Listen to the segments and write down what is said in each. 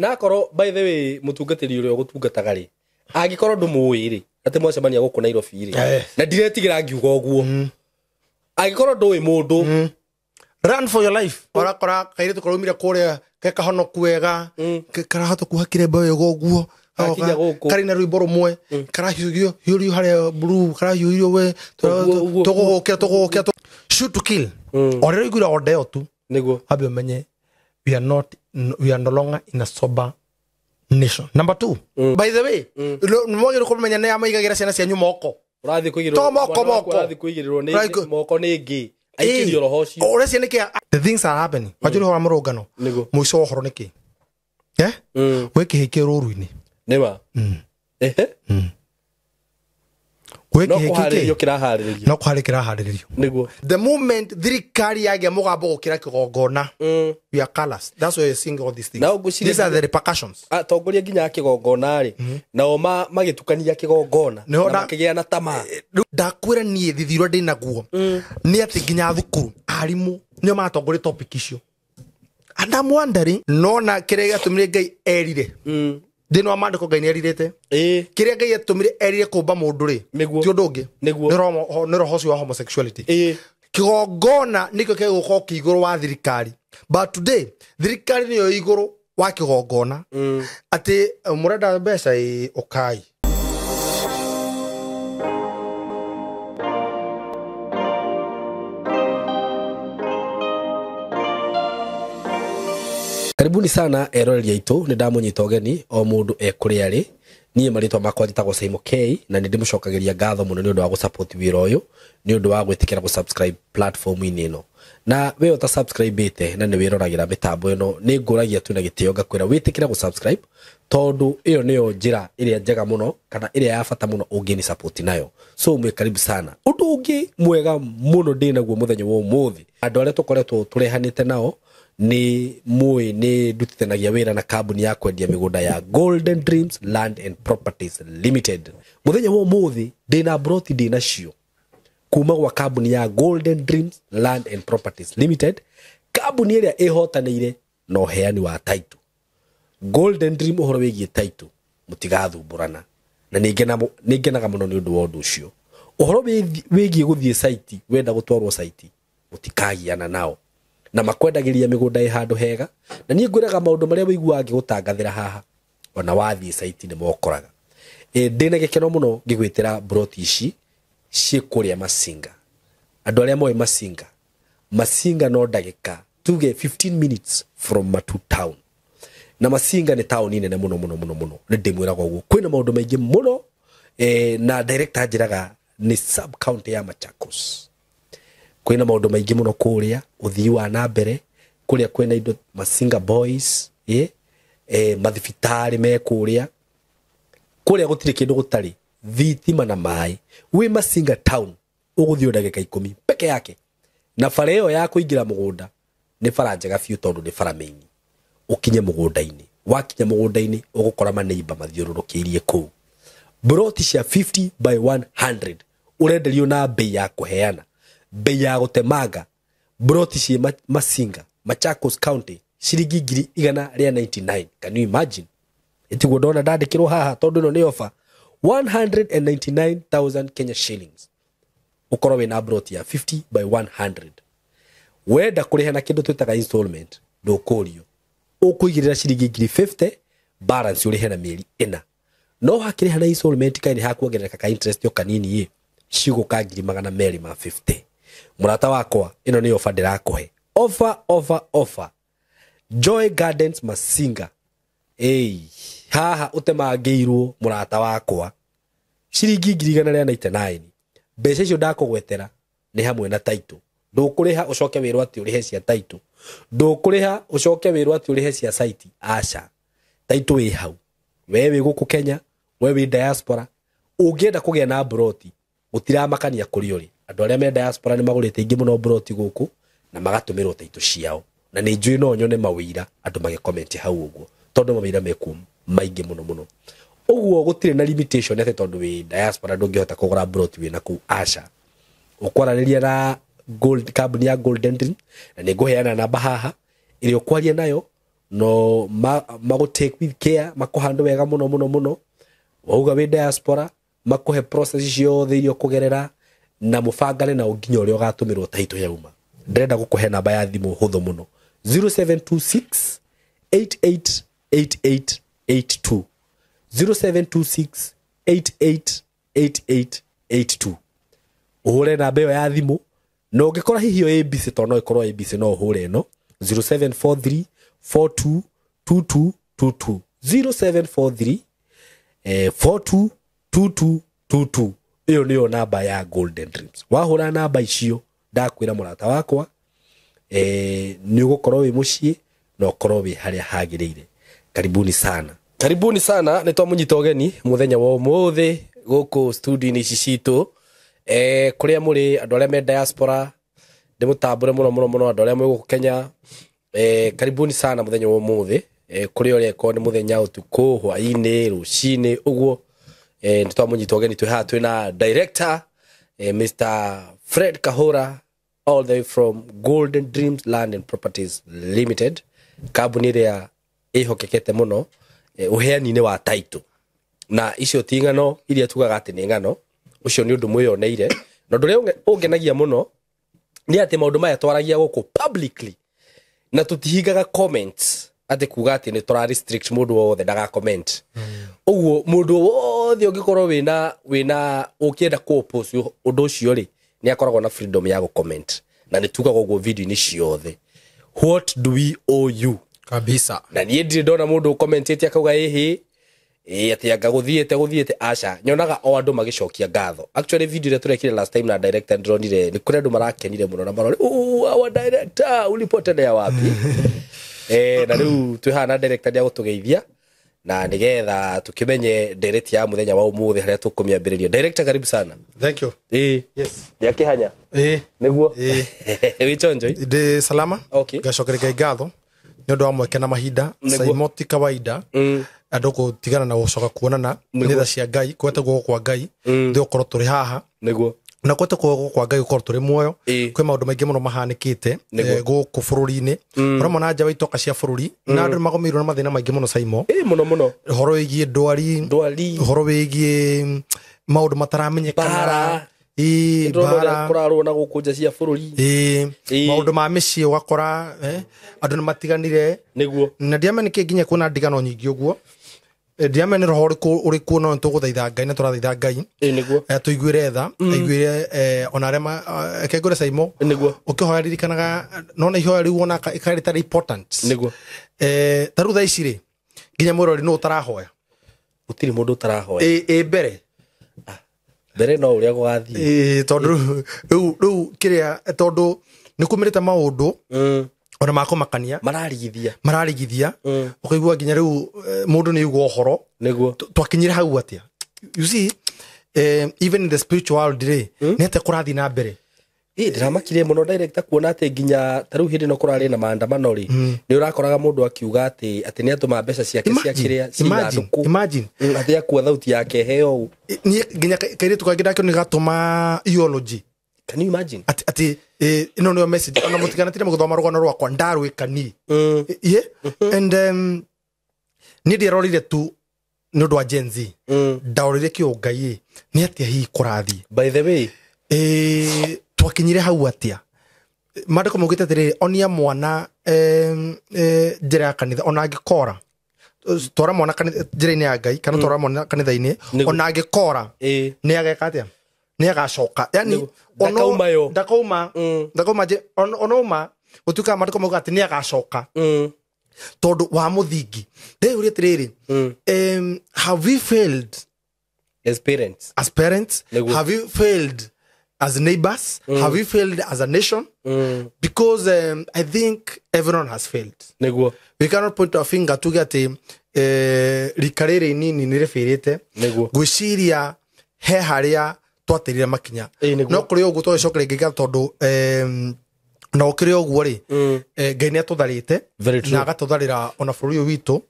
Na akorwo by the way mũtungatĩri ũrĩa ũgũtungataga rĩ, angĩkorwo ndũmũĩ rĩ, atĩ mwacemania gũkũ Nairobi rĩ, na ndiretigĩra ngiuga ũguo, angĩkorwo ndũĩ mũndũ, run for your life. Ũrakora kairĩtu karaumire kũrĩa ke kahonoku wega, karahota kuoha kĩremba wega ũguo, Gakinya gũkũ. Karĩ na rwĩmbo rũmwe karahiũrio hiũrio harĩa blue karahiũrio we Ũguo, ũguo. tũgũgũkĩra tũgũgũkĩra shoot to kill. O rĩrĩa ũiguire order ĩyo tu, nĩguo wambe ũmenye we are not, we are no longer in a sober nation. Number two, by the way, nĩ mwagĩrĩirwo kũmenya nĩ amaigagĩra ciana cianyu moko. Ũrathiĩ kũigĩrĩrwo To moko, mwana waku moko. ũrathiĩ kũigĩrĩrwo nĩ moko nĩ ngĩ aikĩrio roho ũcio. Ũreciria nĩkĩ the things are happening? Wanjũria ũhoro wa mũrũngano. Nĩguo. Mũico wa ũhoro nĩkĩ? Eh? Gwĩ kĩhĩ kĩ rũru-inĩ. Nĩma. Ehe. Gwĩ No kĩhĩ kũharĩrĩrio kĩkĩ kĩraharĩrĩrio. No kũharĩ kĩraharĩrĩrio. Nĩguo. The moment thirikari yagĩa mũgambo gũkĩra kĩgongona, we are callous. That's why you're seeing all these things. Na ũngwĩciria These are the repercussions. Atongoria nginya a kĩgongona rĩ, nao magĩtukania kĩgongona Nĩho na makĩgĩa na tamaa. Rĩu ndakwĩra niĩ thithi ũrĩa ndĩ naguo nĩ atĩ nginya thukuru arimũ nĩo maratongoria topic icio, and I'm wondering nona kĩrĩa gĩatũmire Ngai erire thĩinĩ wa maandĩko. Ngai nĩ erirĩte kĩrĩa Ngai atũmire erire kũmba mũndũ rĩ, Nĩguo. ti ũndũ ũngĩ, Nĩguo. nĩ roho ũcio wa homosexuality. Kĩgongona nĩkĩo gĩgũkorwo kĩ igũrũ wa thirikari, but today thirikari nĩyo igũrũ wa kĩgongona, atĩ mũrenda mbeca ĩ ũkai. Karibuni sana eroreri aitũ, nĩ ndamũnyita ũgeni o mũndũ e kũrĩa arĩ. Niĩ marĩtwa makwa njĩtagwo Saimo K, na nĩ ndĩmũcokagĩria ngatho mũno nĩ ũndũ wa gũsupport wĩra ũyũ, nĩ ũndũ wa gwĩtĩkĩra gũsubscribe platform-inĩ ĩno. Na we ũta subscribe-ĩte na nĩ wĩroragĩra mĩtambo ĩno, nĩ ngũragia tu na gĩtĩo ngakwĩra wĩtĩkĩre gũsubscribe, tondũ ĩyo nĩyo njĩra ĩrĩa njega mũno kana ĩrĩa ya bata mũno ũngĩni support nayo. So mwĩ karibu sana. Ũndũ ũngĩ mwega mũno ndĩ naguo mũthenya wa ũmũthĩ, andũ arĩa tũkoretwo tũrehanĩte nao nĩ mũĩ nĩ ndutithanagia wĩra na kambuni ya kwendia mĩgũnda ya Golden Dreams Land and Properties Limited. Mũthenya wa ũmũthĩ ndĩna broti ndĩ nacio kuma gwa kambuni ya Golden Dreams Land and Properties Limited, kambuni ĩrĩa ĩhotanĩire na ũheani wa title. Golden Dream ũhoro wĩgiĩ title mũtigathumbũrana, na nĩ ngenaga mũno nĩ ũndũ wa ũndũ ũcio. Ũhoro wĩgiĩ gũthiĩ site, wenda gũtwarwo site, mũtikagiana nao, na makwendagĩria mĩgũnda ĩ handũ hega. Na niĩ ngwĩraga maũndũ marĩa wĩiguaga ngĩgũtangathĩra haha, ona wathiĩ site nĩ mokoraga. Ndĩna gĩkeno mũno ngĩgwĩtĩra broti ici ciĩ kũrĩa Masinga. Andũ arĩa moĩ Masinga, Masinga no ndagĩka tuge 15 minutes from Matu town, na Masinga nĩ taũni nene mũno mũno mũno mũno. Nĩ ndĩmwĩraga ũguo kwĩna maũndũ maingĩ mũno, na director njĩraga nĩ sub county ya Machakos. Kwĩna maũndũ maingĩ mũno kũrĩa, ũthii wa na mbere kũrĩa, kwĩna indo Masinga Boys, mathibitarĩ me kũrĩa. Kũrĩa gũtirĩ kĩndũ gũtarĩ, thitima na maĩ. Wĩ Masinga town ũgũthiĩ o ndagĩka 10 peke yake, na bara ĩyo ya kũingĩra mũgũnda nĩ bara njega biũ, tondũ nĩ bara main ũkinye mũgũnda-inĩ. Wakinya mũgũnda-inĩ ũgũkora maneiba mathiũrũrũkĩirie kũu. Broti cia 50 by 100 ũrenderio na bei ya kũheana, bei ya gũtemanga. Broti ciĩ Masinga, Machakos County, ciringi 199,000. Can you imagine? Ĩtiguo ndona ndandĩkĩrwo haha, tondũ ĩno nĩ offer 199,000 Kenya shillings ũkorwo wĩna broti ya 50 by 100. Wenda kũrĩha na kĩndũ twĩtaga installment, ndũkũrio, ũkũigĩrĩra ciringi 50,000, balance ũrĩhe na mĩeri 4. No hakĩrĩha na installment kaĩ nĩ hakuongerereka ka interest o kanini ĩ, cigũka 250,000. Mũrata wakwa, ĩno nĩ offer ndĩrakũhe, offer, offer, offer. Joy Gardens Masinga. Ĩi haha ũtemangĩirwo, mũrata wakwa, ciringi 199,000. Mbeca icio ndakũgwetera nĩ hamwe na title. Ndũkũrĩha ũcoke wĩrwo atĩ ũrĩhe cia title, ndũkũrĩha ũcoke wĩrwo atĩ ũrĩhe cia site. Aca, title wĩ hau. We wĩ gũkũ Kenya, we wĩ diaspora, ũngĩenda kũgĩa na broti, gũtiramakania kũrĩa ũrĩ. Andũ arĩa me diaspora nĩ magũrĩte ingĩ mũno broti gũkũ na magatũmĩrwo title ciao, na nĩ njũĩ no nyone mawĩira andũ magĩkomenti hau ũguo, tondũ mawĩira mekuo maingĩ mũno mũno. Ũguo gũtirĩ na limitation atĩ tondũ wĩ diaspora ndũngĩhota kũgũra broti wĩna kũu. Aca, ũkwaranĩria na gold kambuni ya Golden Dream, na nĩ ngũheana namba haha ĩrĩa ũkwaria nayo. No magũ take with care, makũhandũ wega mũno mũno mũno. Wauga wĩ diaspora, makũhe process ciothe iria ũkũgerera na mũbangane nao nginya ũrĩa ũgatũmĩrwo title yauma. Ndĩrenda gũkũhe namba ya thimũ hũthũ mũno, 0726 888882, 0726 888882. Ũhũre namba ĩyo ya thimũ, na ũngĩkora hihi ĩ busy, tondũ no ĩkorwo ĩ busy, no ũhũre ĩno 0743 422222, 0743 422222. Ĩyo nĩyo namba ya Golden Dreams. Wahũra namba icio, ndakwĩra mũrata wakwa, nĩ ũgũkorwo wĩ mũciĩ na ũkorwo wĩ harĩa hagĩrĩire. Karibuni sana, karibuni sana. Nĩ twamũnyita ũgeni mũthenya wa ũmũthĩ gũkũ studio-inĩ ici citũ, kũrĩa mũrĩ andũ arĩa me diaspora, ndĩmũtambũre mũno mũno mũno, andũ arĩa mwĩ gũkũ Kenya, karibuni sana mũthenya wa ũmũthĩ, kũrĩa ũrĩa ĩkorwo nĩ mũthenya, ũtukũ, hwaĩ-inĩ, rũcinĩ ũguo. Nĩ twamũnyita ũgeni, twĩ haha twĩna director, Mr. Fred Kahora, all the way from Golden Dreams Land and Properties Limited, kambuni ĩrĩa ĩhokekete mũno ũheani-inĩ wa title. Na icio ti ng'ano iria tugaga atĩ nĩ ng'ano, ũcio nĩ ũndũ mwĩyoneire. Na ũndũ ũrĩa ũngenagia mũno nĩ atĩ maũndũ maya twaragia gũkũ publicly na tũtihingaga comments, atĩ kuga atĩ nĩ tũra restrict mũndũ wothe ndaga comment. Ũguo mũndũ wothe ũngĩkorwo wĩna ũkĩenda kũ oppose ũndũ ũcio rĩ, nĩ akoragwo na freedom ya gũ comment, na nĩ tugaga ũguo video-inĩ ciothe, what do we owe you? Kabisa. Na niĩ ndirĩ ndona mũndũ ũcommentĩte akauga ĩhĩ ĩ atĩ anga gũthiĩte gũthiĩte, aca. Nyonaga o andũ magĩcokia ngatho. Actually, video ĩrĩa tũrekire last time na director, ndĩronire nĩ kũrĩ andũ marakenire mũno na marore, "Oh, our director, ulipotelea wapi?" Na rĩu twĩ haha na director nĩ agũtũgeithia na nĩgetha tũkĩmenye ndereti ya mũthenya wa ũmũthĩ harĩa tũkũmĩambĩrĩria. Director, karibu sana. Thank you. Ĩ. Yes. Nĩakĩhanya. Nĩguo. Wĩ chonjo? Ndĩ salama. Ngacokeria Ngai ngatho nĩ ũndũ wa mweke na mahinda. Saimo, ti kawaida andũ gũtigana na gũcoka kuonana. Nĩ tha cia Ngai, kwete guoko kwa Ngai thĩ gũkorwo tũrĩ haha, na kwete guoko kwa Ngai gũkorwo tũrĩ muoyo. Kwĩ maũndũ maingĩ mũno mahanĩkĩte gũkũ bũrũri-inĩ, ũramwe na nja wa itoka cia bũrũri, na andũ nĩ magomeirwo na mathĩna maingĩ mũno, Saimo. Ĩ, mũno mũno. Ũhoro wĩgiĩ ndwari, ndwari, ũhoro wĩgiĩ maũndũ mataramenyekana. Mbara. Ĩ, ndĩrona ũrĩa mbara. Kũrarwo na gũkũ nja cia bũrũri. Maũndũ ma mĩciĩ, ũgakora andũ nĩ matiganire. Na ndiamenya nĩkĩ nginya kuona ndigano nyingĩ ũguo. Ndiamenya nĩ roho ũrĩkũ ũrĩkuo, no nĩtũgũthaitha Ngai na tũrathaitha Ngai Ĩ, nĩguo. Tũiguĩre tha, aiguĩre ona arĩa reke ngwĩre, Saimo, ũkĩhoya ririkanaga nona ihoya rĩu wona ĩkarĩ tarĩ important. Ta rĩu thaa ici rĩ, nginya mwĩrori nũ ũtarahoya? Gũtirĩ mũndũ ũtarahoya. Ĩ mbere. Mbere no ũrĩa gũgathiĩ. Tondũ rĩu kĩrĩa, tondũ nĩ kumĩrĩte maũndũ ona makũmakania. Mararigithia. Mararigithia. Ũkaigua nginya rĩu mũndũ nĩ aigua ũhoro. Twakinyire hau atĩa? You see, even in the spiritual world rĩ, nĩ atĩa kũrathiĩ na mbere? Ĩ, ndĩramakire mũno, director, kuona atĩ nginya ta rĩu hĩndĩ ĩno kũrarĩ na maandamano rĩ, nĩ ũrakoraga mũndũ akiuga atĩ nĩ atũma mbeca ciake cia kĩrĩa cia Imagine, ithandũkũ. Imagine. Atĩ akua thauti yake heo ũũ. Niĩ nginya kairĩtu kangĩ ndakĩo nĩ gatũma eulogy. Can you imagine? Atĩ ĩno nĩyo message, ona mũtiganatire mũgĩthoma rũgano rwakwa, ndarwĩka niĩ. Yeah. And niĩ ndiarorire tu nĩ ũndũ wa Gen Z, ndarorire kĩũngai ĩ nĩ atĩa hihi kũrathiĩ. By the way, Twakinyire hau atĩa? Maandĩko maugĩte atĩrĩrĩ, onia mwana njĩra ya kanitha ona angĩkora. Twara mwana njĩra-inĩ ya Ngai, kana twara mwana kanitha-inĩ, ona angĩkora, nĩ ageka atĩa? Nĩ agacoka, yani. Ndakauma yo. Ndakauma. Ndakauma onauma gũtuĩkaga maandĩko mauga atĩ nĩ agacoka, tondũ wa mũthingi ndeyũria atĩrĩrĩ, have we failed as parents? As parents? Have we failed as neighbors? Have we failed as a nation? Because I think everyone has failed. We cannot point our finger tuge atĩ rika rĩrĩ inini nĩ rĩbĩrĩte. Ngwĩciria he harĩa twatĩrire makinya. Ĩ, nĩguo. No kũrĩ ũguo, tũgĩcokeria Ngai ngatho tondũ Na ũkĩrĩ ũguo rĩ, Ngai nĩ atũtharĩte na agatũtharĩra ona bũrũri ũyũ witũ,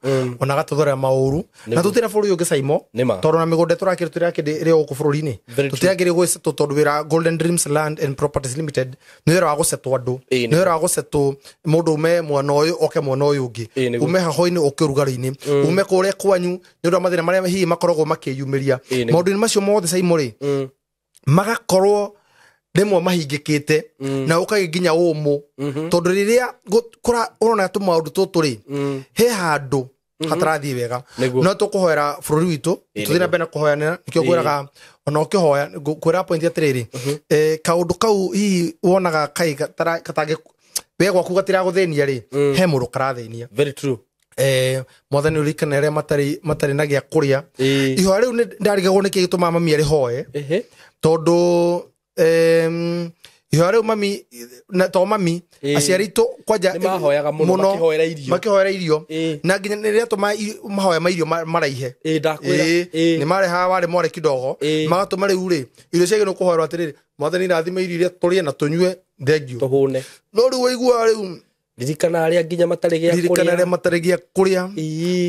ona agatũtharĩra maũru, na tũtirĩ na bũrũri ũngĩ Saimo, tondũ na mĩgũnda tũrakĩrĩ tũrakĩrĩ ĩrĩ gũkũ bũrũri-inĩ, tũtiagĩrĩ gwĩcetwo tondũ wĩra Golden Dreams Land and Properties Limited nĩ wĩra wa gũcetwo andũ, nĩ wĩra wa gũcetwo mũndũ ume mwena ũyũ oke mwena ũyũ ũngĩ, ume haho-inĩ ũke ũrugarĩ-inĩ, ume kũrĩa kwanyu nĩ ũndũ wa mathĩna marĩa hihi makoragwo makĩyumĩria. Maũndũ-inĩ macio mothe Saimo rĩ, magakorwo rĩmwe mahingĩkĩte na ũkagĩ nginya ũmũ, tondũ rĩrĩa ũrona tũmaũndũ tũtũ rĩ, he handũ hatarathiĩ wega. No tũkũhoera bũrũri witũ, tũthiĩ na mbere na kũhoyanĩra. Nĩkĩo ngwĩraga ona ũkĩhoya ngwĩra point atĩrĩrĩ, kaũndũ kau hihi wonaga kai katangĩ we gwaku gatiragũthĩnia rĩ, he mũndũ karathĩnia. Very true. Mwathani ũririkane arĩa matarĩ na gĩa kũrĩa. Ihoya rĩu ndarigagwo nĩkĩ gĩtũmaga mami arĩhoe, tondũ ihoya rĩu mami na to mami aciari aitũ kwanja nĩmahoyaga mũno, makĩhoera irio na nginya rĩrĩa tũma mahoya ma irio maraihe, nĩ marehaga warĩ mwarĩ kidogo, magatũma rĩu rĩ irio ciagĩrĩirwo kũhoerwo atĩrĩrĩ, Mwathani rathime irio iria tũrĩe na tũnyue, thengio, tũhũne. No rĩu waigua rĩu ririkana arĩa nginya matarĩ gĩa kũrĩa, ririkana arĩa matarĩ gĩa kũrĩa,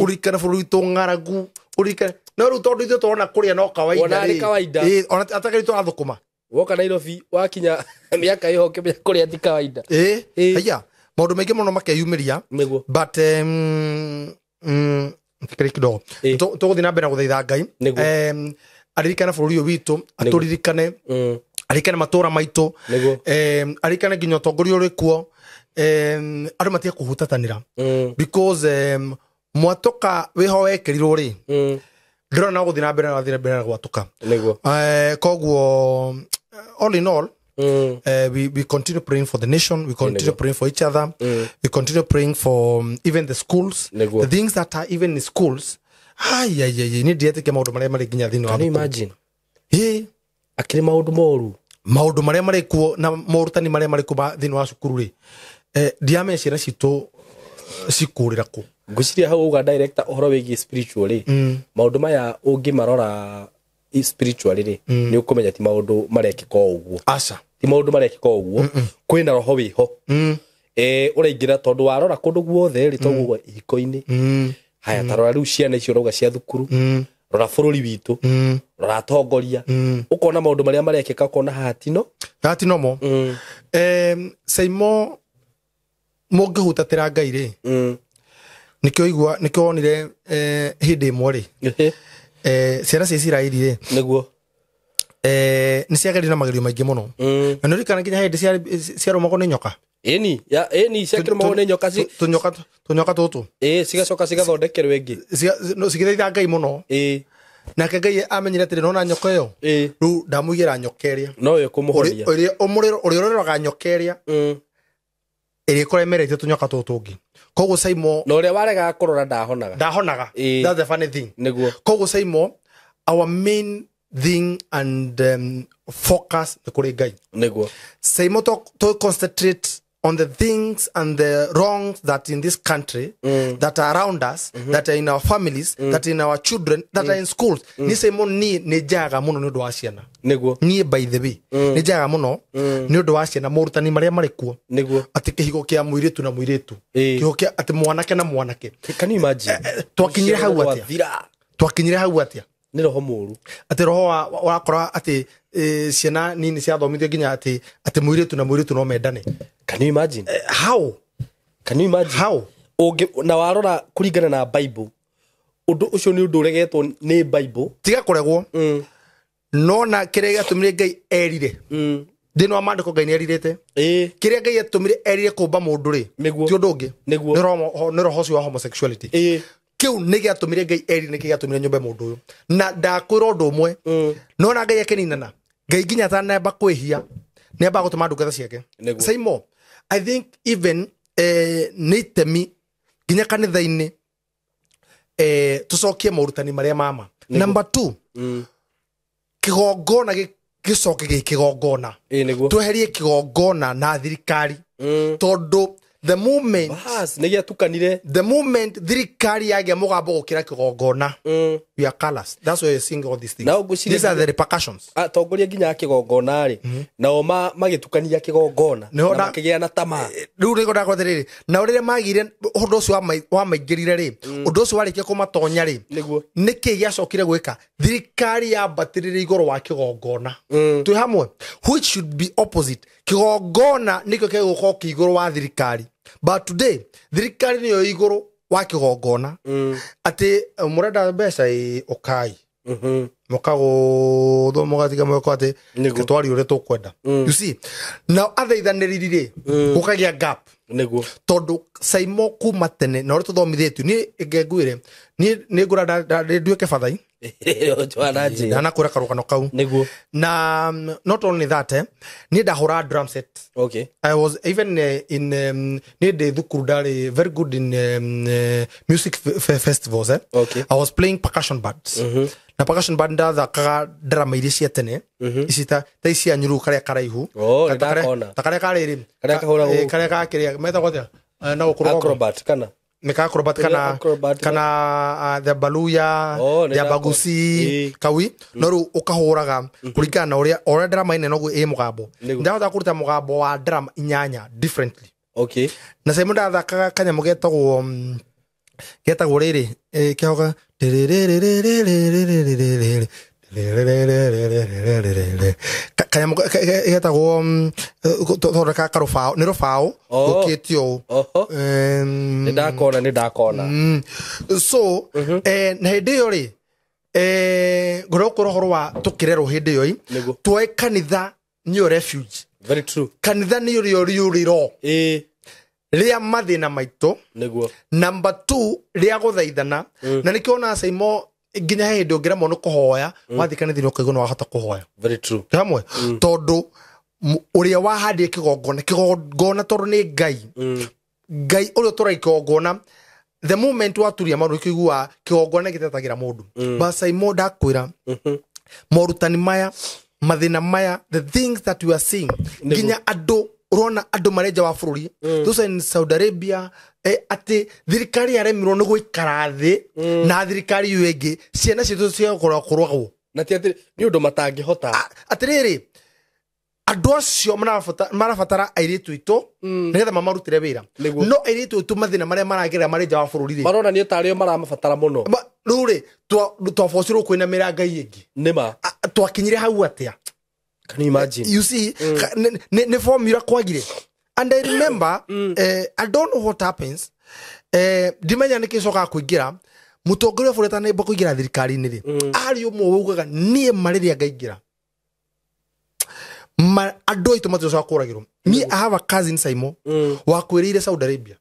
ũririkane bũrũri witũ ng'aragu, ũririkane. No rĩu tondũ ithuĩ tũrona kũrĩa no kawaida rĩ, ona atakĩrĩ tũrathũkũma woka Nairobi wakinya miaka ĩho ũkĩmenya kũrĩa ti kawaida. Haya maũndũ maingĩ mũno makeyumĩria, but tikĩrĩ kidogo tũgũthiĩ na mbere na gũthaitha Ngai aririkane bũrũri ũyũ witũ, atũririkane, aririkane matũra maitũ, aririkane nginya ũtongoria ũrĩ kuo, andũ matige kũhutatanĩra, because mwatũka wĩho wekĩrirwo rĩ, ndĩrona no gũthiĩ na mbere na gũthiĩ na mbere na gwatũka. Koguo all in all, we continue praying for the nation, we continue praying for each other, we continue praying for even the schools, the things that are even in schools. Ai ni ndietĩkia maũndũ marĩa marĩ nginya thĩinĩ wa. Can you imagine? Akĩrĩ maũndũ moru, maũndũ marĩa marĩ kuo na morutani marĩa marĩ kuo thĩinĩ wa cukuru rĩ, ndiamenya ciana citũ cikũrĩra kũ. Ngwĩciria hau uga director ũhoro wĩgiĩ spiritual rĩ, maũndũ maya ũngĩmarora spiritually rĩ, nĩ ũkũmenya ti maũndũ marekĩka o ũguo. Aca, ti maũndũ marekĩka o ũguo, kwĩna roho wĩho ũraingĩra, tondũ warora kũndũ guothe rĩ, toguo ihiko-inĩ. Haya, ta rora rĩu ciana icio ũrauga cia thukuru, rora bũrũri witũ, rora atongoria, ũkona maũndũ marĩa marekĩka, ũkona haha tino mo. Saimo mũngĩhutatĩra Ngai rĩ, nĩkĩo igua nĩkĩo wonire hĩndĩ ĩmwe rĩ, ciana cia Isiraeli rĩ, nĩguo nĩ ciagerire na magerio maingĩ mũno, na nĩ ũririkana nginya hĩndĩ ciarũmagwo nĩ nyoka. Ĩni ciakĩrũmagwo nĩ nyoka, tũnyoka tũtũ, cigacoka cigathondekerwo ĩngĩ, cigĩthaitha Ngai mũno. Nake Ngai amenyire atĩrĩ, nona nyoka ĩyo rĩu ndamũigĩra nyoka ĩrĩa no yo kũmũhonia, ũrĩa ũrĩroraga nyoka ĩrĩa ĩrĩa ĩkorwo ĩmeretie tũnyoka tũtũ tũngĩ. Koguo Saimo, na ũrĩa waregaga kũrora ndahonaga. That's the funny thing. Nĩguo. Koguo Saimo, our main thing and focus nĩ kũrĩ Ngai. Nĩguo. Saimo, to concentrate on the things and the wrongs that in this country, that are around us, that are in our families, that are in our children, that are in schools. Ni Saimo ni nĩ njaga mũno nĩ ũndũ wa ciana. Nĩguo. Niĩ by the way, nĩ njaga mũno nĩ ũndũ wa ciana, morutani marĩa marĩ kuo. Nĩguo. Atĩ kĩhiko kĩa mũirĩtu na mũirĩtu. Kĩhiko kĩa atĩ mwanake na mwanake. Can you imagine? Twakinyire hau atĩa? Twakinyire hau atĩa? Nĩ roho mũru. Atĩ roho wakora atĩ ciana nini ciathomithio nginya atĩ mũirĩtu na mũirĩtu no mendane. Can you imagine? How? Can you imagine? How? Na warora kũringana na Bible, ũndũ ũcio nĩ ũndũ ũregetwo nĩ Bible. Tiga kũregwo. Nona kĩrĩa gĩatũmire Ngai erire. Thĩinĩ wa maandĩko Ngai nĩ erirĩte. Kĩrĩa Ngai atũmire erire kũmba mũndũ rĩ, ti ũndũ ũngĩ. Nĩ roho ũcio wa homosexuality. Kĩu nĩ gĩatũmire Ngai erire, nĩkĩ gĩatũmire nyũmbe mũndũ ũyũ. Na ndakwĩra ũndũ ũmwe, nona Ngai akĩninana, Ngai nginya atanamba kwĩhia nĩ ambaga gũtũma ndungata ciake. Saimo, I think even nĩ itemi nginya kanitha-inĩ tũcokie morutani marĩa mama. Number 2, kĩgongona gĩcoke gĩ kĩgongona. Tweherie kĩgongona na thirikari, tondũ The moment Bas, nä gä atukanire. The moment thirikari yagĩa mũgambo gũkĩra kĩgongona, we are callous. That's why you're seeing all these things. Na ũngwĩciria These are the repercussions. Atongoria nginya a kĩgongona rĩ, nao magĩtukania kĩgongona Nĩho na makĩgĩa na tamaa. Rĩu nĩguo ndakora atĩrĩrĩ, nao rĩrĩa magire ũndũ ũcio wamaingĩrire rĩ, ũndũ ũcio warĩkia kũmatonya rĩ, Nĩguo. nĩkĩ gĩacokire gwĩka? Thirikari yambatĩrĩire igũrũ wa kĩgongona. Twĩ hamwe? Which should be opposite. Kĩgongona nĩkĩo gĩgũkorwo kĩ igũrũ wa thirikari, but today thirikari nĩyo igũrũ wa kĩgongona. Atĩ mũrenda mbeca ĩ, ũkai mũkagũthwo mũgatiga mweko atĩ Nĩguo. twarie ũrĩa tũkwenda. You see, nao athaithanĩrĩri rĩ, gũkagĩa gap. Nĩguo. Tondũ Saimo kuma tene na ũrĩa tũthomithĩtio, niĩ ngengwĩre, niĩ nĩ ngũra nduĩke bathai. Joana njĩra. Ndanakwĩra karũgano kau. Nĩguo. Na not only that, niĩ ndahũra drum set. Okay. I was even in niĩ ndĩ thukuru ndarĩ very good in music festivals. Okay. I was playing percussion bands. Na percussion band ndathakaga ndarama iria cia tene, ici ta ici cia nyuru, karĩa karaihu. Oh, Ta nĩndakona. ta karĩa karĩrĩ Karĩa kahũragwo gũkũ. Karĩa gakĩrĩa metagwo atĩa? Na gũkũ rũgongo. Acrobat kana Nĩ ka acrobat Kũrĩa kana acrobat. Kana the Baluya, Oh, nĩ the ndakona. Bagusi kaui no rĩu ũkahũraga kũringana na ũrĩa o ũrĩa ndarama ĩnene noguo ĩ mũgambo. Nĩguo. Ndahota kũruta mũgambo wa ndarama inyanya differently. Okay. Na Simon ndathakaga kanyamũ getagwo getagwo rĩrĩ, kĩhoga. Kanyamũ getagwo tondũ ka karũbaũ nĩ rũbaũ Oh. rũkĩtio ũũ. Oho. Nĩ ndakona, nĩ ndakona. So na hĩndĩ ĩyo rĩ, ngorwo kwĩra ũhoro wa tũkĩrerwo hĩndĩ ĩyo ĩ, Nĩguo. tuoe kanitha nĩyo refuge. Very true. Kanitha nĩyo rĩo rĩũrĩro Ĩ. rĩa mathĩna maitũ. Nĩguo. Number two, rĩa gũthaithana. Na nĩkĩo ona Saimo nginya he hĩndĩ ũngĩremwo nĩ kũhoya, wathiĩ kanitha-inĩ ũkaigua nĩ wahota kũhoya. Very true. Twĩ hamwe? Tondũ ũrĩa wahandire kĩgongona, kĩgongona tondũ nĩ Ngai, Ngai ũrĩa ũtũragia kĩgongona, the moment waturia maru kĩigua kĩgongona gĩtetagĩra mũndũ. But Saimo ndakwĩra, morutani maya, mathĩna maya, the things that we are seeing, nginya andũ ũrona andũ marĩ nja wa bũrũri, those are in Saudi Arabia, atĩ thirikari yaremirwo nĩ gũikara thĩ na thirikari ĩyo ĩngĩ, ciana citũ ciagũkorwo kũrwagwo. Na ti atĩ nĩ ũndũ matangĩhota. Atĩrĩrĩ, andũ acio marabatara airĩtu aitũ nĩgetha mamarutĩre wĩra. Nĩguo. No airĩtu aitũ mathĩna marĩa maragerera marĩ nja wa bũrũri rĩ, Maronania tarĩo maramabatara mũno. Rĩu rĩ, twabocirwo kwĩnamĩra Ngai ĩngĩ. Nĩma. Twakinyire hau atĩa? Can you imagine? You see, nĩ formula kwagire. And I remember, I don't know what happens, ndimenya nĩ kĩcokaga kũingĩra mũtongoria wa bũrũri atanamba kũingĩra thirikari-inĩ rĩ, arĩ ũmwe waugaga niĩ ma rĩrĩa ngaingĩra, andũ aitũ maticokaga kũragĩrwo. Me, I have a cousin, Saimo, wakwĩrĩire Saudi Arabia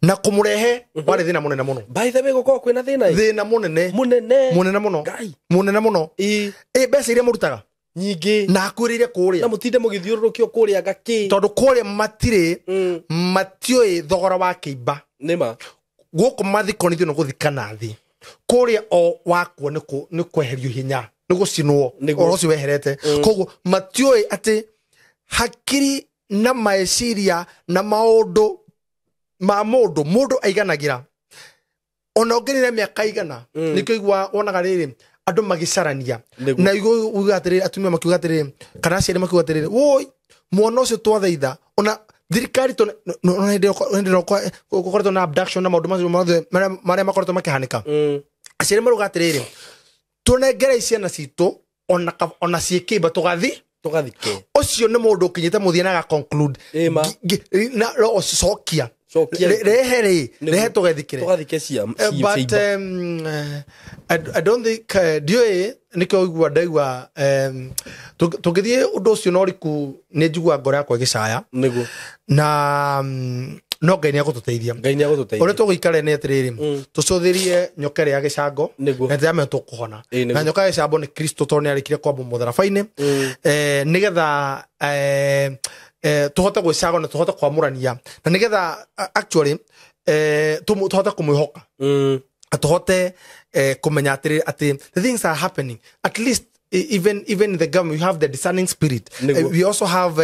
na kũmũrehe warĩ thĩna mũnene mũno. By the way, gũkorwo kwĩna thĩna ĩ? Thĩna mũnene. Mũnene. Mũnene mũno. Ngai. Mũnene mũno. Ĩ. Ĩ mbeca iria mũrutaga nyingĩ. Na akwĩrĩire kũrĩa. Na mũtinde mũgĩthiũrũrũkio kũrĩa ngakĩ. Tondũ kũrĩa matirĩ matiũĩ thogora wa kĩimba. Nĩma. Gũkũ mathiko nĩ ithuĩ nĩ gũthikana thĩ, kũrĩa o wakua nĩ kweherio hinya, nĩ gũcinwo. Nĩguo. Ũhoro ũcio weherete. Koguo matiũĩ atĩ hakiri na meciria na maũndũ ma mũndũ, mũndũ aiganagĩra ona ũngĩnire mĩaka igana. Nĩkĩo igua wonaga rĩrĩ andũ magĩcarania. Nĩguo. Na igua uga atĩrĩrĩ, atumia makiuga atĩrĩrĩ kana aciari makiuga atĩrĩrĩ, woi mwana ũcio twathaitha ona thirikari ona hĩndĩ ĩrĩa gũkoretwo na abduction na maũndũ macio mothe marĩa makoretwo makĩhanĩka, aciari marauga atĩrĩrĩ, tũnengere ciana citũ ona ciĩkĩmba tũgathi Tũgathike. Ũcio nĩ mũndũ ũkinyĩte mũthia na aga conclude. Ĩma. Na no cokia. Cokia. Rehe rĩ, Nĩguo. rehe tũgethikĩre. Tũgathike cia But ciimba. I don't think, ndiũĩ nĩkĩo igua ndaigua, tũngĩthiĩ ũndũ ũcio na ũriku nĩ njigua ngoro yakwa ĩgĩcaya. Nĩguo. Na no Ngai nĩ agũtũteithia. Ngai nĩ agũtũteithia. Ũrĩa tũgũikara nĩ atĩrĩrĩ, tũcũthĩrie nyoka ĩrĩa ya gĩcango. Nĩguo. Na tũramenya tũkũhona. Ĩ, nĩguo. Na nyoka ya gĩcango nĩ Kristo, tondũ nĩ arĩkire kwambwo mũtharaba-inĩ, nĩgetha tũhote gwĩcagũra na tũhote kwamũrania na nĩgetha actually tũhote kũmwĩhoka na tũhote kũmenya atĩrĩrĩ atĩ the things are happening at least. even in the government we have the discerning spirit. We also have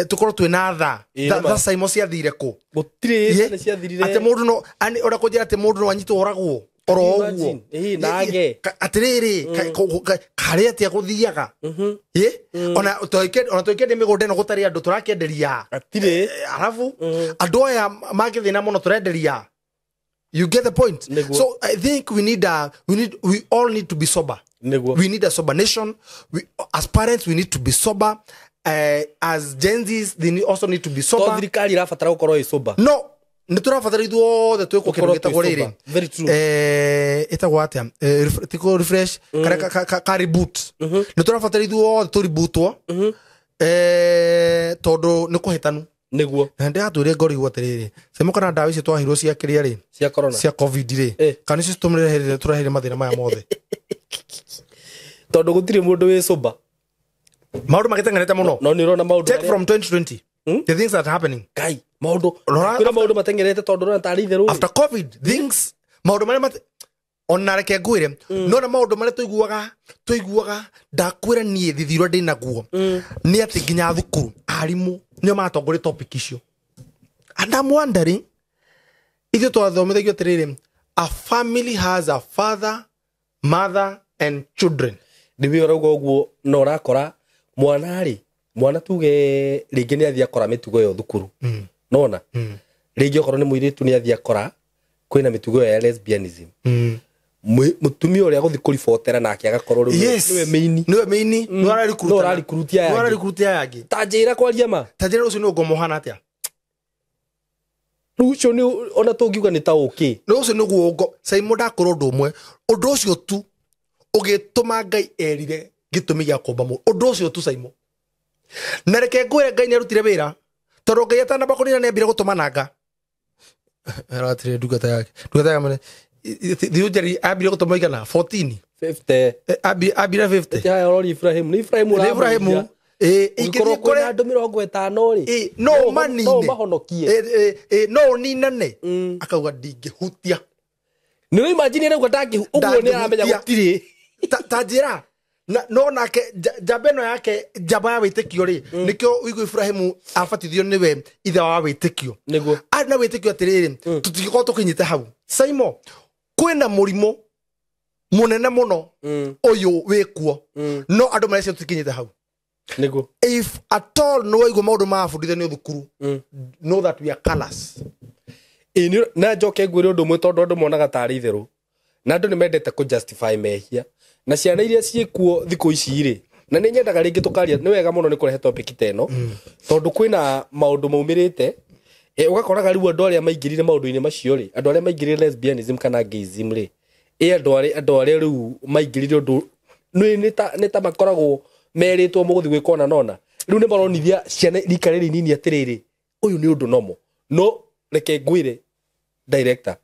tukorwo twina tha tha Simon ciathire ku gutire nĩ ciathirire ati mundu no ani ora kunjira ati mundu no anyitwo oragwo oro uguo nage atiriri kari atia guthiaga ona twikende migunda ino gutari andu turakenderia atire arafu andu aya mangithina muno turenderia. You get the point. Neguo. So I think we all need to be sober. Neguo. We need a sober nation. We, as parents, we need to be sober. As Gen Zs, they also need to be sober. To thirikari irabatara gukorwo ĩ sober. No, nĩ tũrabatara ithuothe twĩkwo kĩndũ gĩtagwo rĩrĩ. Very true. Ĩtagwo atĩa? Tiko refresh kana ka reboot. Nĩ tũrabatara ithuothe tũrebootwo. Tondũ nĩ kũhĩtanu. Niguo na ndiratwire ngori gwo atiriri semo kana ndawa icio twahirwo cia kiria ri cia corona cia covid ri kana icio tũmũrehere tũrehere mathĩna maya mothe tondu gutire mundu wi sober maundu magitenganete muno no ni urona maundu take from 2020 the things that are happening kai maundu kwina maundu matengerete tondu urona tari itheru after covid things maundu maria ona reke ngwire no na maundu maria tuiguaga ndakwira nie thithirwa ndinaguo ni ati nginya thukuru arimu nio matongoria topic icio. And I'm wondering ithuĩ twathomithagio atiriri a family has a father, mother and children. Ndiwe urauga uguo no urakora mwana ri mwana tuge ringi ni athia akora mitugo yo thukuru nona ringi okorwo ni muiritu ni athia akora kwina mitugo ya lesbianism mutumia uria guthi kuribotera nake agakorwo riu niwe meini niwe meini no ararikurutia yangi ta njira kwaria ma ta njira ucio ni ungomohana atia riu ucio ni ona tungiuga ni ta uki no ucio niguo ungo Simon ndakorwo undu umwe undu ucio tu ugituma Ngai erire gitumi gia kumba mu undu ucio tu Simon na reke ngwire Ngai ni arutire wira tondu Ngai atanamba kunina ni ambire gutumananga aratire ndungata yake mune thiunjari ambire gutuma igana 14 50 ambire 50 haya rori Ibrahim ni Ibrahim ingĩkorwo kwĩna andũ 50 rĩ no manine no mahonokie no ninane akauga ndingĩhutia nĩ imagine rĩu ndangĩ ũguo nĩ aramenya gũtirĩ ta njĩra no nake njamba ĩno yake njamba ya wĩtĩkio rĩ nĩkĩo ũigua Ibrahimu abatithio nĩwe ithe wa wĩtĩkio nĩguo arĩ na wĩtĩkio atĩrĩrĩ tũtingĩkorwo tũkinyĩte hau Simon kwĩna mũrimũ mũnene mũno ũyũ wĩkuo no andũ marecia tũtikinyĩte hau nĩguo if at all no waigua maũndũ mabundithanio thukuru know that we are callous. Na njoke ngwĩre ũndũ ũmwe tondũ andũ monaga tarĩ itherũ na andũ nĩ mendete kũ justify mehia na ciana iria ciĩkuo thikũ ici rĩ na nĩ nyendaga rĩngĩ tũkaria nĩ wega mũno nĩ kũrehe topic ta ĩno tondũ kwĩna maũndũ maumĩrĩte ũgakoraga rĩu andũ arĩa maingĩrire maũndũ-inĩ macio rĩ andũ arĩa maingĩrire lesbianism kana gayism rĩ andũ arĩa rĩu maingĩrire ũndũ nĩ ta makoragwo merĩtwo mũgũthiĩ gwĩka ona nona rĩu nĩ maronithia ciana rika rĩrĩ nini atĩrĩrĩ ũyũ nĩ ũndũ nomo no reke ngwĩre director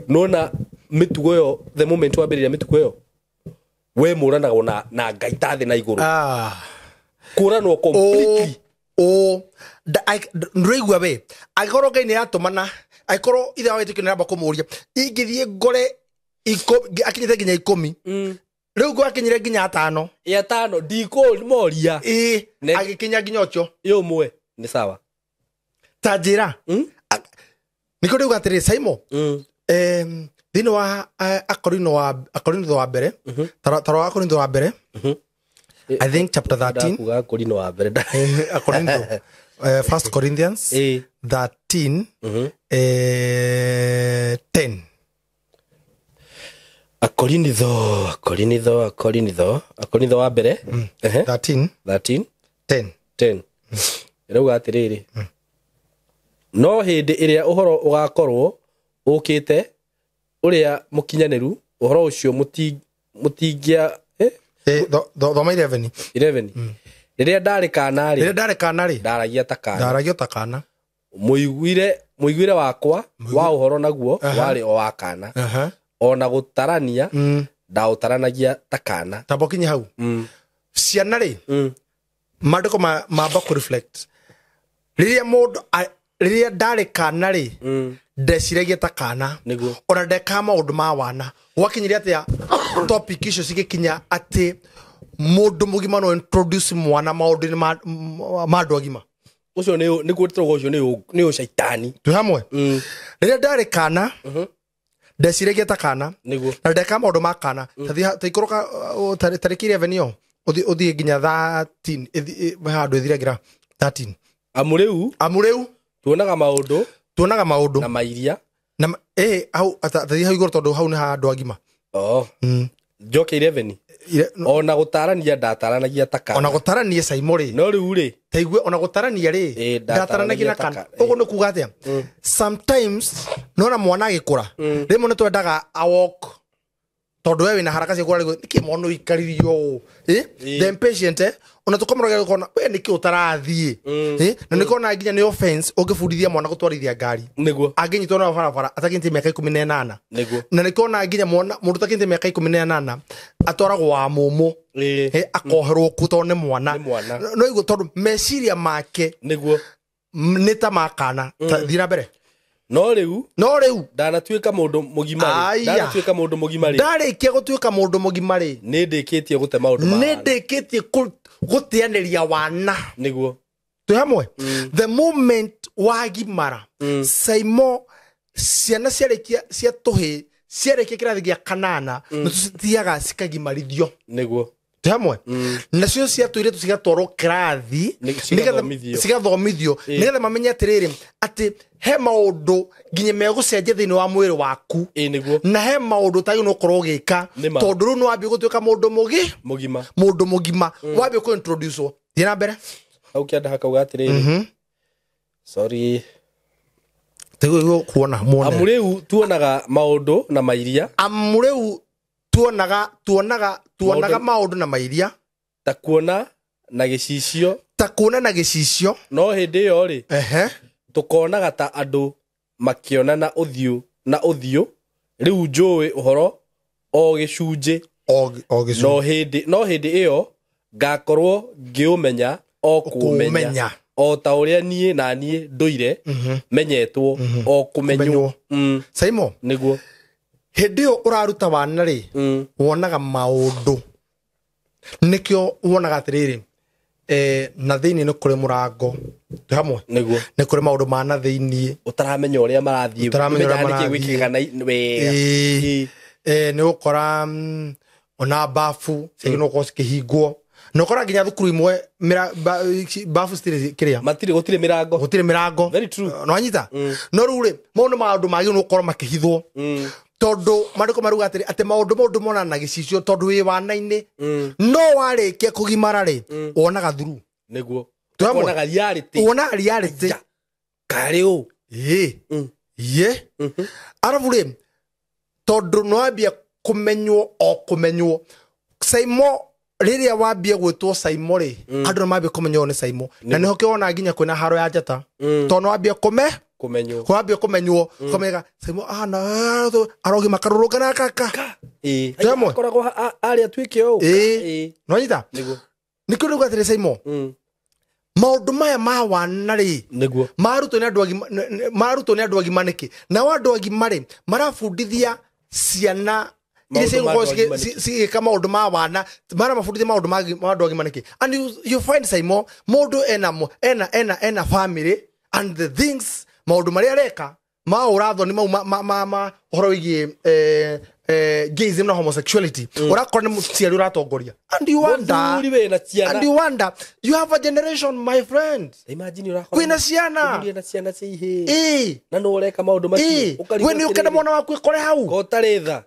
nona mĩtugo ĩyo the moment wambĩrĩria mĩtugo ĩyo we mũranagwo na Ngai ta thĩ na igũrũ kũranwo completely ndũraigua we angĩkorwo Ngai nĩ aratũmana angĩkorwo ithe wa wĩtĩkio nĩ aramba kũmũria ingĩthiĩ ngore akinyĩte nginya 10 rĩu gwakinyire nginya 5 ya 5 ndikũmoria agĩkinya nginya ũcio ũmwe nĩ sawa ta njĩra nĩkĩo ndĩuga atĩrĩ Simon thĩinĩ wa Akorintho wa mbere taro wa Akorintho wa mbere I think chapter 13 ndakuga Akorintho wa mbere Akorintho First Corinthians 13 10 Akorintho wa mbere 13 13 10 10 ĩrauga atĩrĩrĩ no hĩndĩ ĩrĩa ũhoro ũgakorwo ũkĩte ũrĩa mũkinyanĩru ũhoro ũcio mũtingia thoma 11 11 rĩrĩa ndarĩ kana rĩ ndaragia ta kana mũiguire wakwa wa ũhoro naguo warĩ o wa kana ona gũtarania ndaũtaranagia ta kana tamba ũkinye hau ciana rĩ maandĩko mamba kũ reflect rĩrĩa mũndũ rĩrĩa ndarĩ kana rĩ ndeciragia ta kana ona ndekaga maũndũ ma wana gwakinyire atĩa topic icio cigĩkinya atĩ Mundu mugima no introduce mwana maundu ma andu agima. Ucio ni niguo tũrogo ucio ni ucaitani. Twi hamwe. Riria ndari kana ndeciragia ta kana niguo na ndeka maundu ma kana ta ikoroka tariki 11 yo uthie nginya 13 handu ithiragira 13. Amu riu tuonaga maundu na mairia na hau tathi hau iguru tondu hau ni handu agima. Njoke 11 ona gutarania ndataranagia ta kana ona gutarania Saimo ri no riu ri taigue ona gutarania ri ndataranagia na kana uguo ni kuga atia. Sometimes nona mwana agikura rimwe ni twendaga a walk tondu we wina haraka cia kura niki mwana uikaririo the impatient ona tukamũroria gukona we niki utarathie na nikona nginya ni offense ungibundithia mwana gutwarithia ngari niguo anginyitwo na barabara atakinyite miaka 18 niguo na nikona nginya mwana mundu takinyite miaka 18 atwaragwo wa mumu akoherwo ku tondu ni mwana no iguo tondu meciria make niguo ni ta makana thiĩ na mbere. No riu ndanatuika mundu mugima ri ndarikia gutuika mundu mugima ri ni ndikitie gute maundu ma ni ndikitie gutianiria wana niguo twi hamwe. The moment wagimara Saimo ciana ciarikia cia tuhi ciarikia kirathi gia kanana ni tucithiaga cikagimarithio niguo twi hamwe. Nacio cia tuiretu cigatwarwo kirathi cigathomithio nigetha mamenye atiriri ati he maundu nginya megucenjia thiini wa mwiri waku na he maundu tagi no korwo ugika tondu riu ni wambie gutuika mundu mugima mundu mugima wambie ku introduce thie na mbere hau kianda hakauga atiriri sorry tiguo kuona muone amu riu tuonaga maundu na mairia amu riu tuonaga maundu na mairia ta kuona na gicicio no hindi iyo ri tukonaga ta andu makionana uthiu na uthiu riu njui uhoro o gicunji no hindi iyo ngakorwo ngiumenya o kumenya o ta uria nie na nie nduire menyetwo o kumenywo. Saimo niguo hindi iyo uraruta wana ri wonaga maundu nikio wonaga atiriri na thiini ni kuri murango twi hamwe niguo ni kuri maundu ma na thiini utaramenya uria marathie niki gwikika na wega ni ukora ona bafu ciagä no cikihingwo na ukora nginya thukuru imwe bafu citiri kiria matiri gutiri mirango very true no anyita no riu ri mau ni maundu magä no ukorwo makihithwo tondu mariko maruga atiri ati maundu mona na gicicio tondu wi wana-ini no warikia kugimara ri wonaga thuru niguo wonaga reality wonaga reality kari u ye arabu ri tondu no ambia kumenywo o kumenywo Saimo riria wambia gwitwo Saimo ri andu no mambia kumenywo ni Saimo na niho kiona nginya kwina haro ya njata tondu wambia kumenywo wambia kumenywo kumenya Saimo ana arogi makarurunga na kaka akoragwo aria tuike u no nyita nikio ruga atiri Saimo maundu maya ma wana ri niguo marutwo ni andu agima marutwo ni andu agima niki na andu agima ri marabundithia ciana cigika maundu ma wana mara mabundithia maundu ma andu agima niki and you find Saimo mundu ena ena ena family and the things maundu maria areka ma urathoni mau ma uhoro wigie gayism na homosexuality urakora ni muciari uratongoria and you wonder and you wonder you have a generation my friend imagine urakora kwina ciana na ciana cia ihĩ na no ureka maundu macio we ni ukenda mwana waku ikore hau ko utarĩ tha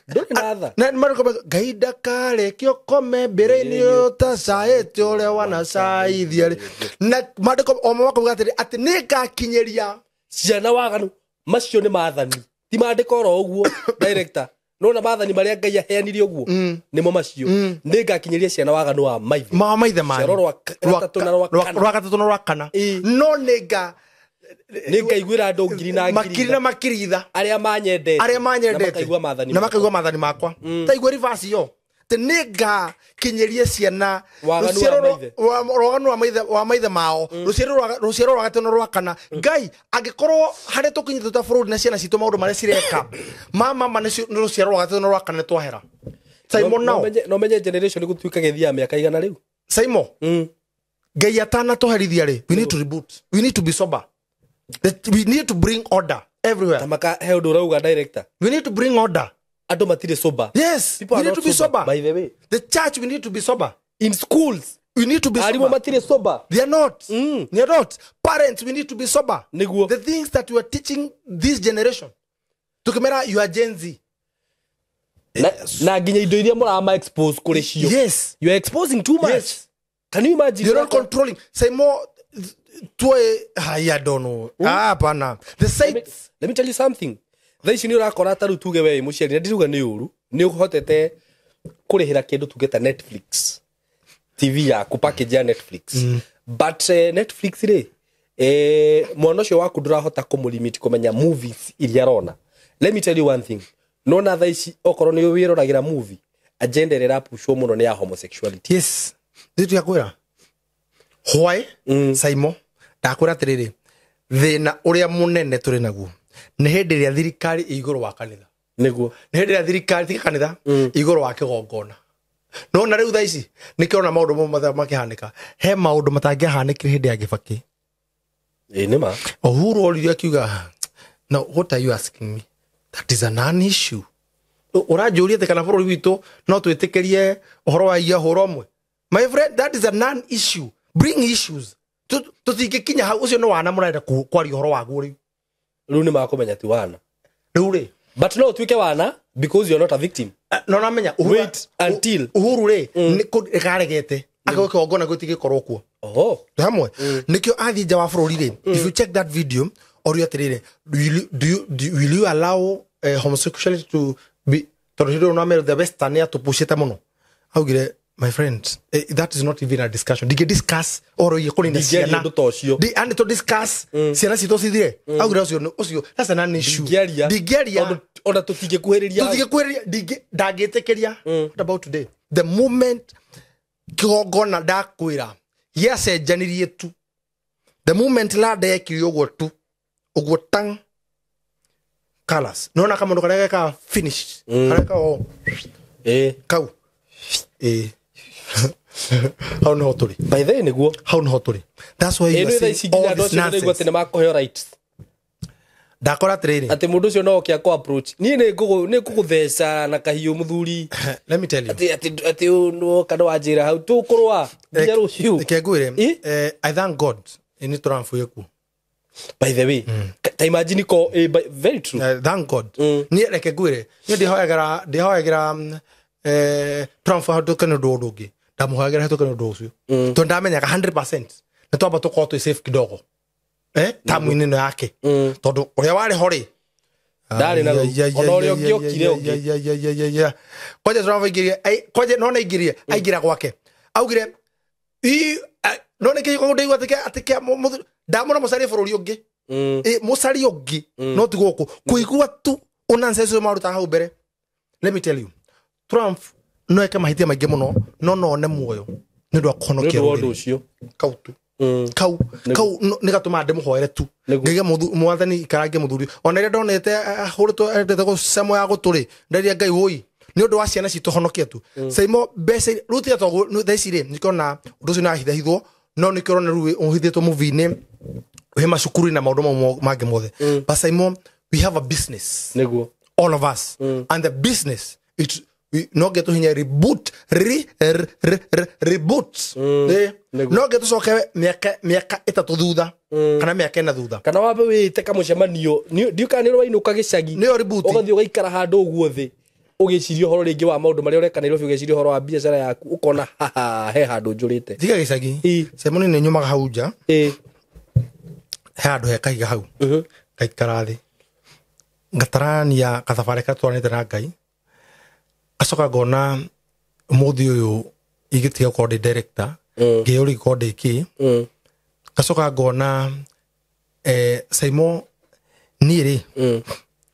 ndũrĩ na tha na mariko Ngai ndakareke ũkome mbere-inĩ ũtacaĩte ũrĩa wanacaithia na mandĩko o makauga atĩrĩ atĩ nĩngakinyĩria ciana waganu macio nĩ maathani ti maandĩko oro ũguo director nona maathani marĩa Ngai aheanire ũguo nĩmo macio nĩngakinyĩria ciana waganu wa maithe ma maithe manyu rwa gatatũ na rwa kana rwa gatatũ na rwa kana no nĩnga nĩngaiguĩra andũ ngiri na ngiri makiri na makiritha arĩa manyendete na makaigua maathani makwa taigua reverse yo atĩ nĩngakinyĩria ciana rwaganu wa maithe mao rũciaro rwa gatatũ na rwa kana Ngai angĩkorwo harĩa tũkinyĩte ta bũrũri na ciana citũ maũndũ marĩa cireka ma mama nĩ rũciaro rwa gatatũ na rwa kana nĩ twahera Simon now no menye generation gutuika gethia miaka igana riu. Simon Ngai atanatũherithia rĩ, we need to reboot, we need to be sober. That we need to bring order everywhere. Tamaka he undu urauga director. We need to bring order. Andu matire sober. Yes, people we are need not to be sober. By the way, the church, we need to be sober. In schools, we need to be sober. Arimu matire sober. They are not. They are not. Parents, we need to be sober. Niguo. The things that we are teaching this generation. Tukimera, you are Gen Z. Na nginya indo iria murama expose kuri cio. Yes. You are exposing too much. Yes. Can you imagine? You're not controlling. Say more. I don't know. Ah, pana. The sites. Let me tell you something. Thaa ici nĩ ũrakora ta rĩu tuge we mũciari na ndiruga nĩ ũru nĩ ũhotete kũrĩhĩra kĩndũ tuge ta Netflix TV yaku package ya Netflix. But Netflix rĩ mwana ũcio waku ndũrahota kũmũlimit kũmenya movies iria arona. Let me tell you one thing. Nona thaa ici okorwo nĩ wĩroragĩra movie agenda ĩrĩa ĩrapushwo mũno nĩ ya homosexuality. Yes. Ndĩ yakwĩra why Simon ndakwĩra atĩrĩrĩ thĩna ũrĩa mũnene tũrĩ naguo nĩ hĩndĩ ĩrĩa thirikari igũrũ wa kanitha. Nĩguo. Nĩ hĩndĩ ĩrĩa thirikari tiga kanitha igũrũ wa kĩgongona. No na rĩu thaa ici nĩkĩrona maũndũ mamwe makĩhanĩka. He maũndũ matangĩahanĩkire hĩndĩ ya Kibaki. Ĩĩ nĩ ma. Uhuru oririe akiuga, now what are you asking me? That is an issue. Ũranjũria atĩ kana bũrũri witũ no twĩtĩkĩrie ũhoro wa ia hũra ũmwe. My friend, that is a non-issue. Bring issues. Tũtingĩkinya hau ũcio nĩ wana mũrenda kwaria ũhoro waguo rĩu. Rĩu nĩ makũmenya ti wana. Rĩu rĩ. But no ũtuĩke wana because you're not a victim. No namenya wait until Uhuru rĩ nĩ karegete akauga kĩgongona gĩtigĩkorwo kuo. Oho. Hamwe. Nĩkĩo athiĩ nja wa bũrũri rĩ. If you check that video orio atĩrĩrĩ, will you allow homosexuality to be tondũ hĩndĩ ĩyo no the western yatũpushĩte mũno. Augire, my friend, that is not even a discussion. Did you discuss or you calling the ciana? And to discuss ciana citũ cithire. Augire ũcio that's an issue. Ndingĩaria. Ona tũtingĩkuhĩrĩria. Tũtingĩkuhĩrĩria ndangĩtĩkĩria. What about today? The moment kĩgongona ndakwĩra gĩacenjanirie tu. The moment lada yekire ũguo tu. Ũguo tang colors. Nona kama ndo kareka ka finish. Kareka o. Kau. How no turi. By the way niguo. How no turi. That's why you are seeing all this nonsense. Nĩ makũheo rights. Ndakora atĩrĩrĩ. Atĩ mũndũ ũcio no oke akũ approach. Niĩ nĩ ngũgũtheca na kahiũ mũthuri. Let me tell you. Atĩ no kana wanjĩra hau tũkũrũa nginya rũciũ. Reke ngwĩre, I thank God nĩ tũrambuye kuo. By the way, ta imagine ko very true. Thank God. Niĩ reke ngwĩre, niĩ ndĩhoyagĩra Trump hatuke nĩ ũndũ ũngĩ. Ndamũhoyagĩra hatuke nĩ ũndũ ũcio. Tondũ ndamenyaga 100% nĩ twamba tũkorwo twĩ safe kidogo. Tamu-inĩ ĩno yake. Tondũ ũrĩa warĩ ho rĩ ndarĩ na rũu. Ona ũrĩa ũngĩokire ũngĩ. Kwanja Trump aingĩrire, kwanja nona aingĩrire, aingĩra gwake. Augire, nona kĩo ndaigua atĩ ndamũra mũcarie bũrũri ũngĩ. Mũcarie ũngĩ no ti gũkũ. Kũigua tu nonsense ũcio marutaga hau mbere. Let me tell you, Trump no eke mahĩtia maingĩ mũno no none muoyo nĩ ũndũ wa kũhonokia ũndũ ũcio. Kau tu. Kau nĩ gatũmaga ndĩmũhoere tu. Ngaiga mwathani ikarange mũthuri. Ona rĩrĩa ndonete ahũrĩtwo endete gũcemo ya gũtũ rĩ, nderia Ngai wũi nĩ ũndũ wa ciana citũ honokia tu. Saimo mbeca rĩu tiga to thaa ici rĩ nĩkĩona ũndũ ũcio nĩwahithahithwo no nĩkĩo ũrona rĩu ũhithĩtwo movie-inĩ wĩ macukuru-inĩ na maũndũ mau mangĩ mothe. But Saimo, we have a business. Nĩguo. All of us. And the business it no get hinya reboot reboot. No get tucoke miaka ĩtatũ thutha kana miaka ĩna thutha kana wambe wĩte kamũcemanio ndiũ kana nĩ ũrainũka gĩcagi nĩyo reboot ũgathiĩ ũgaikara handũ ũguo thĩ ũgĩciria ũhoro rĩngĩ wa maũndũ marĩa ũreka Nairobi ũgĩciria ũhoro wa biacara yaku ũkona haha he handũ njũrĩte. Tiga gĩcagi Simon nĩ nyumaga hau nja he handũ he kahiga hau ngaikara thĩ ngatarania gathabarĩ karĩa twaranĩte na Ngai acoka ngona mũthĩ ũyũ ingĩtiga gũkorwo ndĩ director ngĩyũria gũkorwo ndĩ kĩ ngacoka ngona Simon niĩ rĩ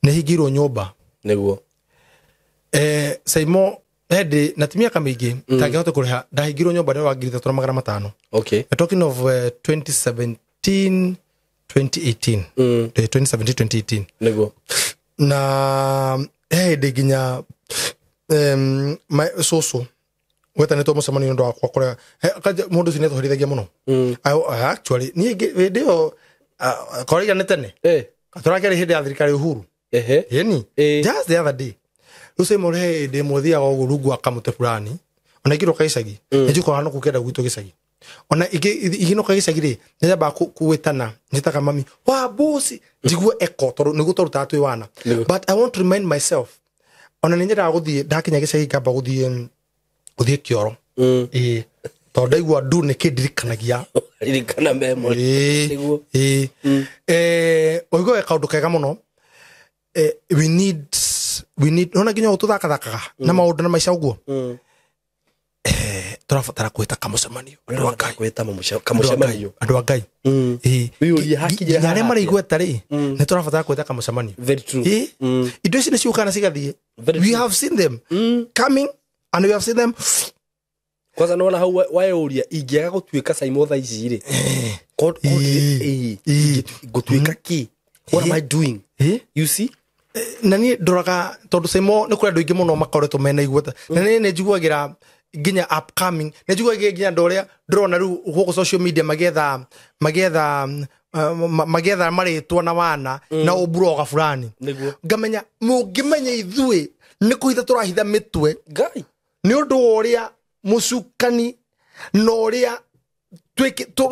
nĩ hingĩirwo nyũmba. Nĩguo. Simon hĩndĩ na ti mĩaka mĩingĩ tangĩhota kũrĩha ndahingĩirwo nyũmba nĩ wa 3,500. Okay. We're talking of 2017 2018. 2017 2018. Nĩguo. Na hĩndĩ nginya Cũcũ wetanĩtwo mũcemanio nĩ ũndũ wakwa kũrĩa mũndũ ũcio nĩatũherithagia mũno. Actually niĩ hĩndĩ ĩyo koraiga nĩ tene tũrakĩarĩ hĩndĩ ya thirikari Uhuru. Ĩni just the other day rĩu Simon he hĩndĩ ĩmwe thiaga ũguo rungu wa kamũtĩ fulani ona ingĩroka gĩcagi nĩnjũkaga no kũkenda gwitũ gĩcagi ona ingĩnoka gĩcagi rĩ nĩnyambaga gwĩtana njĩtaga mami wa mbuci njigue echo tondũ nĩguo twarutaga twĩ wana. But I want to remind myself ona nĩ nyendaga gũthiĩ ndakinya gĩcagi ngamba gũthiĩ kĩoro ĩĩ tondũ ndaigua ndu nĩ kĩndirikanagia ririkana memory nĩguo. Ũigua kaũndũ kega mũno. We need nona nginya ũũ tũthakathakaga na maũndũ na maica ũguo. Tũrabatara kwĩta kamũcemanio andũ a Ngai. Kwĩta kamũcemanio andũ a Ngai. Nginya arĩa marĩ igweta rĩ nĩ tũrabatara kwĩta kamũcemanio. Very true. Indo ici nĩ ciũkaga na cigathiĩ. We have seen them coming and we have seen them. Kwanza nona hau wayũria ingĩaga gũtuĩka Simon thaa ici rĩ ngũtuĩka kĩ? What am I doing? You see? Na niĩ ndoraga tondũ Simon nĩ kũrĩ andũ aingĩ mũno makoretwo mena igweta na niĩ nĩ njiguagĩra nginya upcoming nĩ njiguagĩra nginya andũ arĩa ndĩrona rĩu gũkũ social media magĩetha marĩtwa na wana na ũmburoga fulani. Ngamenya mũngĩmenya ithuĩ nĩ kũhitha tũrahitha mĩtwe Ngai nĩ ũndũ wa ũrĩa mũcukani na ũrĩa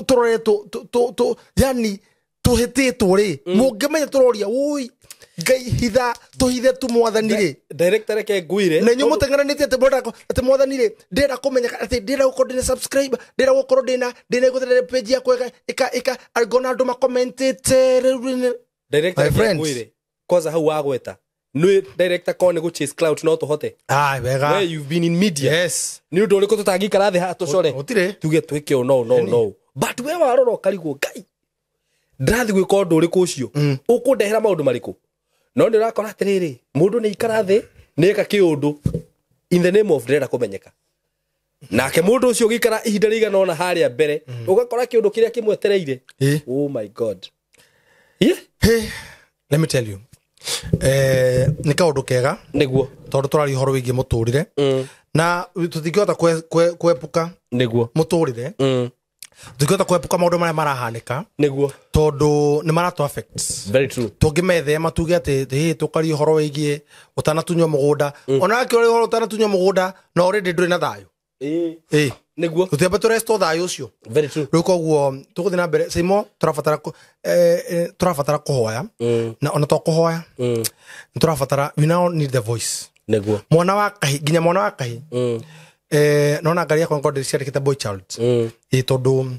tũroretwo yani tũhĩtĩtwo rĩ mũngĩmenya tũroria ũi Ngai hitha tũhithe tu mwathani rĩ. Director reke ngwire na inyuĩ mũteng'eranĩtie atĩ mũrenda atĩ mwathani rĩ ndĩrenda kũmenyeka atĩ ndĩrenda gũkorwo ndĩna subscribe ndĩrenda gũkorwo ndĩna igũtha page yakwa ĩka ngona andũ makomentĩte rĩu. Director reke ngwire kwanza hau wagweta nĩ director ko nĩ gũ chase clout no tũhote. Wega. Where you've been in media. Yes. Nĩ ũndũ ũrĩkũ tũtangĩikara thĩ haha tũcore tuge twĩke ũũ no but we warora ũkarigwo Ngai ndĩrathiĩ gwĩka ũndũ ũrĩkũ ũcio ũkũndehera maũndũ marĩkũ no nĩ ũrakora atĩrĩrĩ mũndũ nĩ ikara thĩ nĩ eka kĩũndũ in the name of ndĩrenda kũmenyeka nake mũndũ ũcio ũgĩikara ihinda rĩigana ũna harĩa mbere ũgakora kĩũndũ kĩrĩa kĩmwetereire. Oh my God. Yeah. Hey, let me tell you nĩ kaũndũ kega nĩguo tondũ tũraria ũhoro wĩgiĩ mũtũrĩre na tũtingĩhota kwepuka nĩguo mũtũrĩre tũtingĩhota kwepuka maũndũ marĩa marahanĩka nĩguo tondũ nĩ maratũ affect. Very true. Tũngĩmethema tuge atĩ hĩ tũkaria ũhoro wĩgiĩ ũtanatunywo mũgũnda ona akĩũria ũhoro ũtanatunywo mũgũnda na already ndũrĩ na thayũ. Nĩguo tũtiambe tũrestore thayũ ũcio. Very true. Rĩu koguo tũgũthiĩ na mbere Simon tũrabatara kũhoya na ona to kũhoya nĩ tũrabatara we now need the voice. Nĩguo mwana wa kahi nginya mwana wa kahi nona ngari yakwa ngorwo ndĩciandĩkĩte boy child tondũ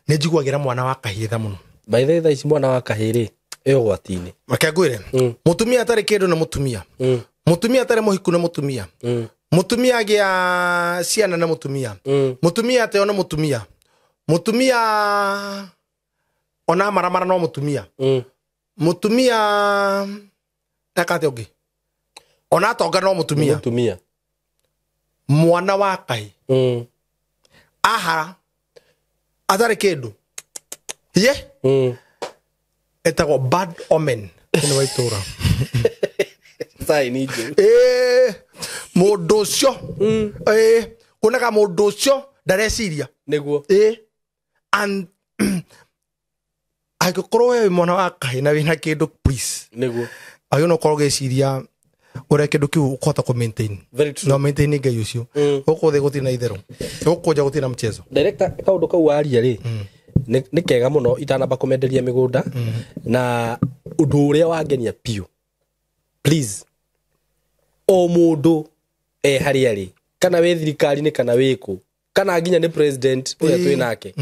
nĩ njiguagĩra mwana wa kahi tha mũno. By the way thaa ici mwana wa kahi rĩ ĩ ũgwati-inĩ. Reke ngwĩre mũtumia atarĩ kĩndũ nĩ mũtumia mũtumia atarĩ mũhiku nĩ mũtumia mũtumia agĩa ciana nĩ mũtumia mũtumia ateo nĩ mũtumia mũtumia ona maramara no mũtumia mũtumia eka atĩa ũngĩ ona atonga no mũtumia mwana wa kahi ahara atarĩ kĩndũ ye etagwo bad omen thĩinĩ wa itũra. Saini njũru. Mũndũ ũcio kuonaga mũndũ ũcio ndareciria nĩguo and angĩkorwo we wĩ mwana wa kahi na wĩna kĩndũ please nĩguo agĩrĩirwo nĩ ũkorwo ũgĩciria ũrĩa kĩndũ kĩu ũkũhota kũ maintain. Very true. No maintain Ngai ũcio gũkũ thĩ gũtirĩ na itherũ gũkũ nja gũtirĩ na mchezo. Director kaũndũ kau waria rĩ nĩ kega mũno itanamba kũmenderia mĩgũnda na ũndũ ũrĩa wangenia biũ please o mũndũ harĩa rĩ kana wĩ thirikari-inĩ kana wĩ kũ kana nginya nĩ president ũrĩa twĩ nake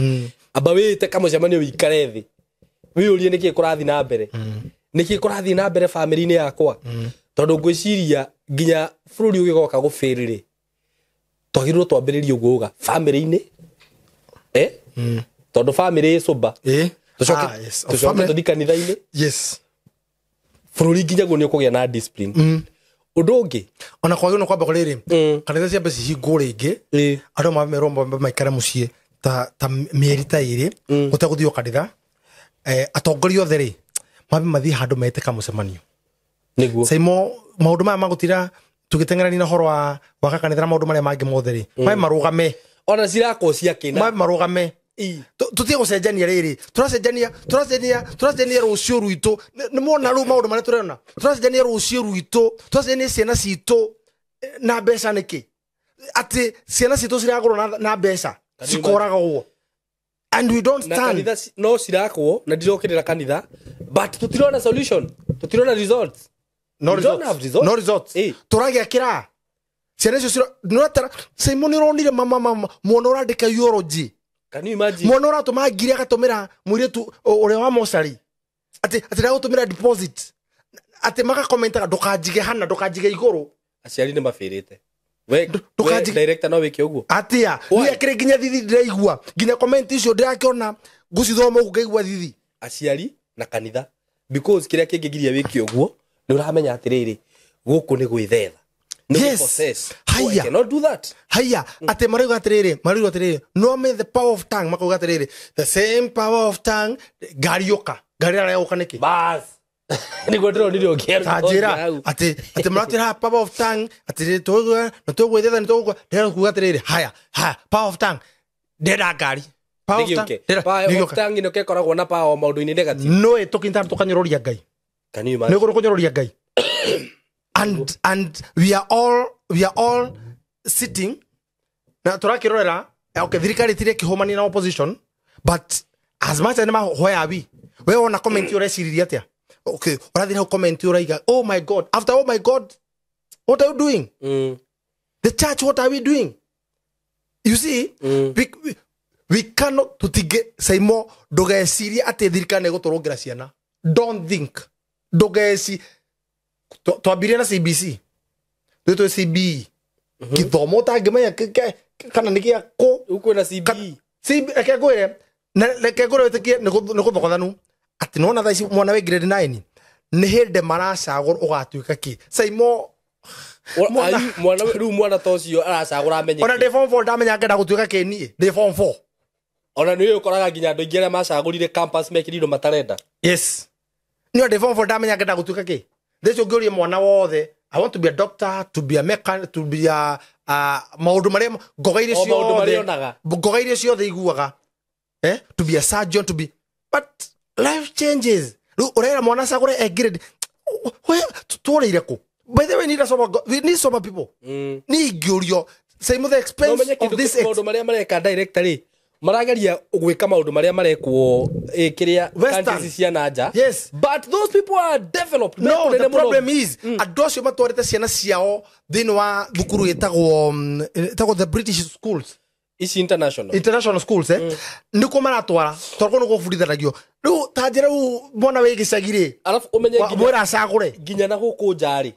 amba wĩte kamũcemanio wĩikare thĩ wĩyũrie nĩkĩĩ kũrathiĩ na mbere nĩkĩĩ kũrathiĩ na mbere bamĩrĩ-inĩ yakwa tondũ ngwĩciria nginya bũrũri ũgĩgoka gũbĩrĩ rĩ twagĩrĩirwo twambĩrĩrie ũguo uga bamĩrĩ-inĩ tondũ bamĩrĩ ĩ cũmba tũcoke tũthiĩ kanitha-inĩ. Yes. Bũrũri nginya guo nĩ ũkũgĩa na discipline. Ũndũ ũngĩ ona kwagĩrĩirwo nĩ kwamba rĩrĩ kanitha ciambe cihingwo rĩngĩ andũ mamerwo mambe maikare mũciĩ ta mĩeri ta ĩrĩ gũtegũthiĩ kanitha atongoria othe rĩ mambe mathiĩ handũ mete kamũcemanio nĩguo Saimo maũndũ maya magũtira Tũgĩteng'erania na ũhoro wa gwaka kanitha na maũndũ marĩa mangĩ mothe rĩ, maĩ marũgame. Ona cirakwo ciakĩna. Maĩ marũgame. Tũtige gũcenjania rĩrĩ, tũracenjania tũracenjania tũracenjania rũciũ rwitũ. Nĩ mona rĩu maũndũ marĩa tũrona, tũracenjania rũciũ rwitũ, tũracenjania ciana citũ na mbeca nĩkĩ? Atĩ ciana citũ ciragũrwo na mbeca cikoragwo, and we don't na stand. Kanitha no cirakwo na ndirokĩrĩra kanitha, but tũtirona solution, tũtirona results. No We don't results. have results. No results. Tũragĩakĩra ciana icio nĩũratara Simon, nĩũronire mama mwana ũrandĩka eulogy? Can you imagine? Mwana ũratũma ngiri agatũmĩra mũirĩtu ũrĩa wa mocarĩ, atĩ ndagũtũmĩra deposit, atĩ magakomentaga ndũkanjige hana, ndũkanjige igũrũ. Aciari nĩ mabĩrĩte. We director no wĩke ũguo? Atia? Why? Niĩ akĩrĩ nginya thithi ndĩraigua, nginya comment icio ndĩrakĩona ngũcithoma ũguo ngaigua thithi. Aciari na kanitha, because kĩrĩa kĩngĩgiria wĩke ũguo nĩ ũramenya atĩrĩrĩ, gũkũ nĩ gwĩthetha, nĩ gũ-possess. Haya. Oh, I cannot do that. Haya, atĩ marauga atĩrĩrĩ, no me the power of tongue, makauga atĩrĩrĩ, the same power of tongue, ngari yũka, ngari ĩrarĩa nĩkĩ? Bas, nĩguo ndĩronire ũngĩaruta Ta njĩra hau. atĩ maratwĩra power of tongue, atĩ tũgũa na tũgwĩthetha nĩ tũgũa, ndĩrenda kuga atĩrĩrĩ, haya haya, power of tongue, ndĩrenda ngari. Power of tongue, Nĩgĩũke. ndĩrenda- Power of nĩgĩũka. tongue nĩkĩo ĩkoragwo na power maũndũ-inĩ negative. No ĩtũkinitana tũkanyũrũria Ngai. Can you imagine? Nĩ kũnyũrũria Ngai, and we are all sitting na tũrakĩrorera. Okay, thirikari ĩtire ĩkĩhũmania na opposition, but as much as nĩ mahoya we wona comment ũreciririe atĩa? Okay, ũrathiĩ hau comment ũraiga, "Oh my God." After "Oh my God," what are you doing? The church, what are we doing? You see, we cannot, tutige Saimo, ndũgecirie atĩ thirikari nĩ ĩgũtũrũngĩra ciana. Don't think, ndũgeci twambirie na CBC, twĩtwe CBE, gĩthomo ũtangĩmenya kana nĩ gĩa kũ. Rĩu kwĩna CBE. CB, reke ngwĩre na reke ngwĩre wĩtĩkie nĩ gũthogothanu atĩ nona thaa ici mwana wĩ grade 9 nĩ hĩndĩ maracagũra ũgatuĩka kĩ, Saimo. Mwana rĩu, mwana ta ũcio aracagũra amenye Ona kĩ. ndĩ form 4 ndamenya ngenda gũtuĩka kĩ niĩ ndĩ form 4. Ona nĩ ũkoraga nginya andũ aingĩ arĩa macagũrire campus mekĩrire indo matarenda. Yes, nĩ ndĩ form 4 ndamenya ngenda gũtuĩka kĩ. Thĩcio ũngĩũria mwana wothe, "I want to be a doctor, to be a mechanic, to be a maũndũ marĩa ngoga iria O maũndũ marĩa ciothe onaga. Ngoga iria ciothe iguaga, to be a surgeon, to be, but life changes. Rĩu ũrera mwana acagũre e grade tũrĩire kũ? By the way, we need sober people. Ni ingĩũrio same the No expense menye of kĩndũ this maũndũ marĩa mareka director rĩ, marageria gwĩka maũndũ marĩa marekwo kĩrĩa Western. countries cia na nja. Yes. But those people are developed. No, Mekũnene the mũno. problem is andũ acio matwarĩte ciana ciao thĩinĩ wa thukuru ĩtagwo the British schools. Ici international. International schools, nĩkuo maratwara tondũ kũu nĩkuo bundithanagio. Rĩu ta njĩra rĩu mwana wĩ gĩcagi rĩ, Alafu ũmenye nginya mwĩra acagũre. Nginya na gũkũ nja rĩ,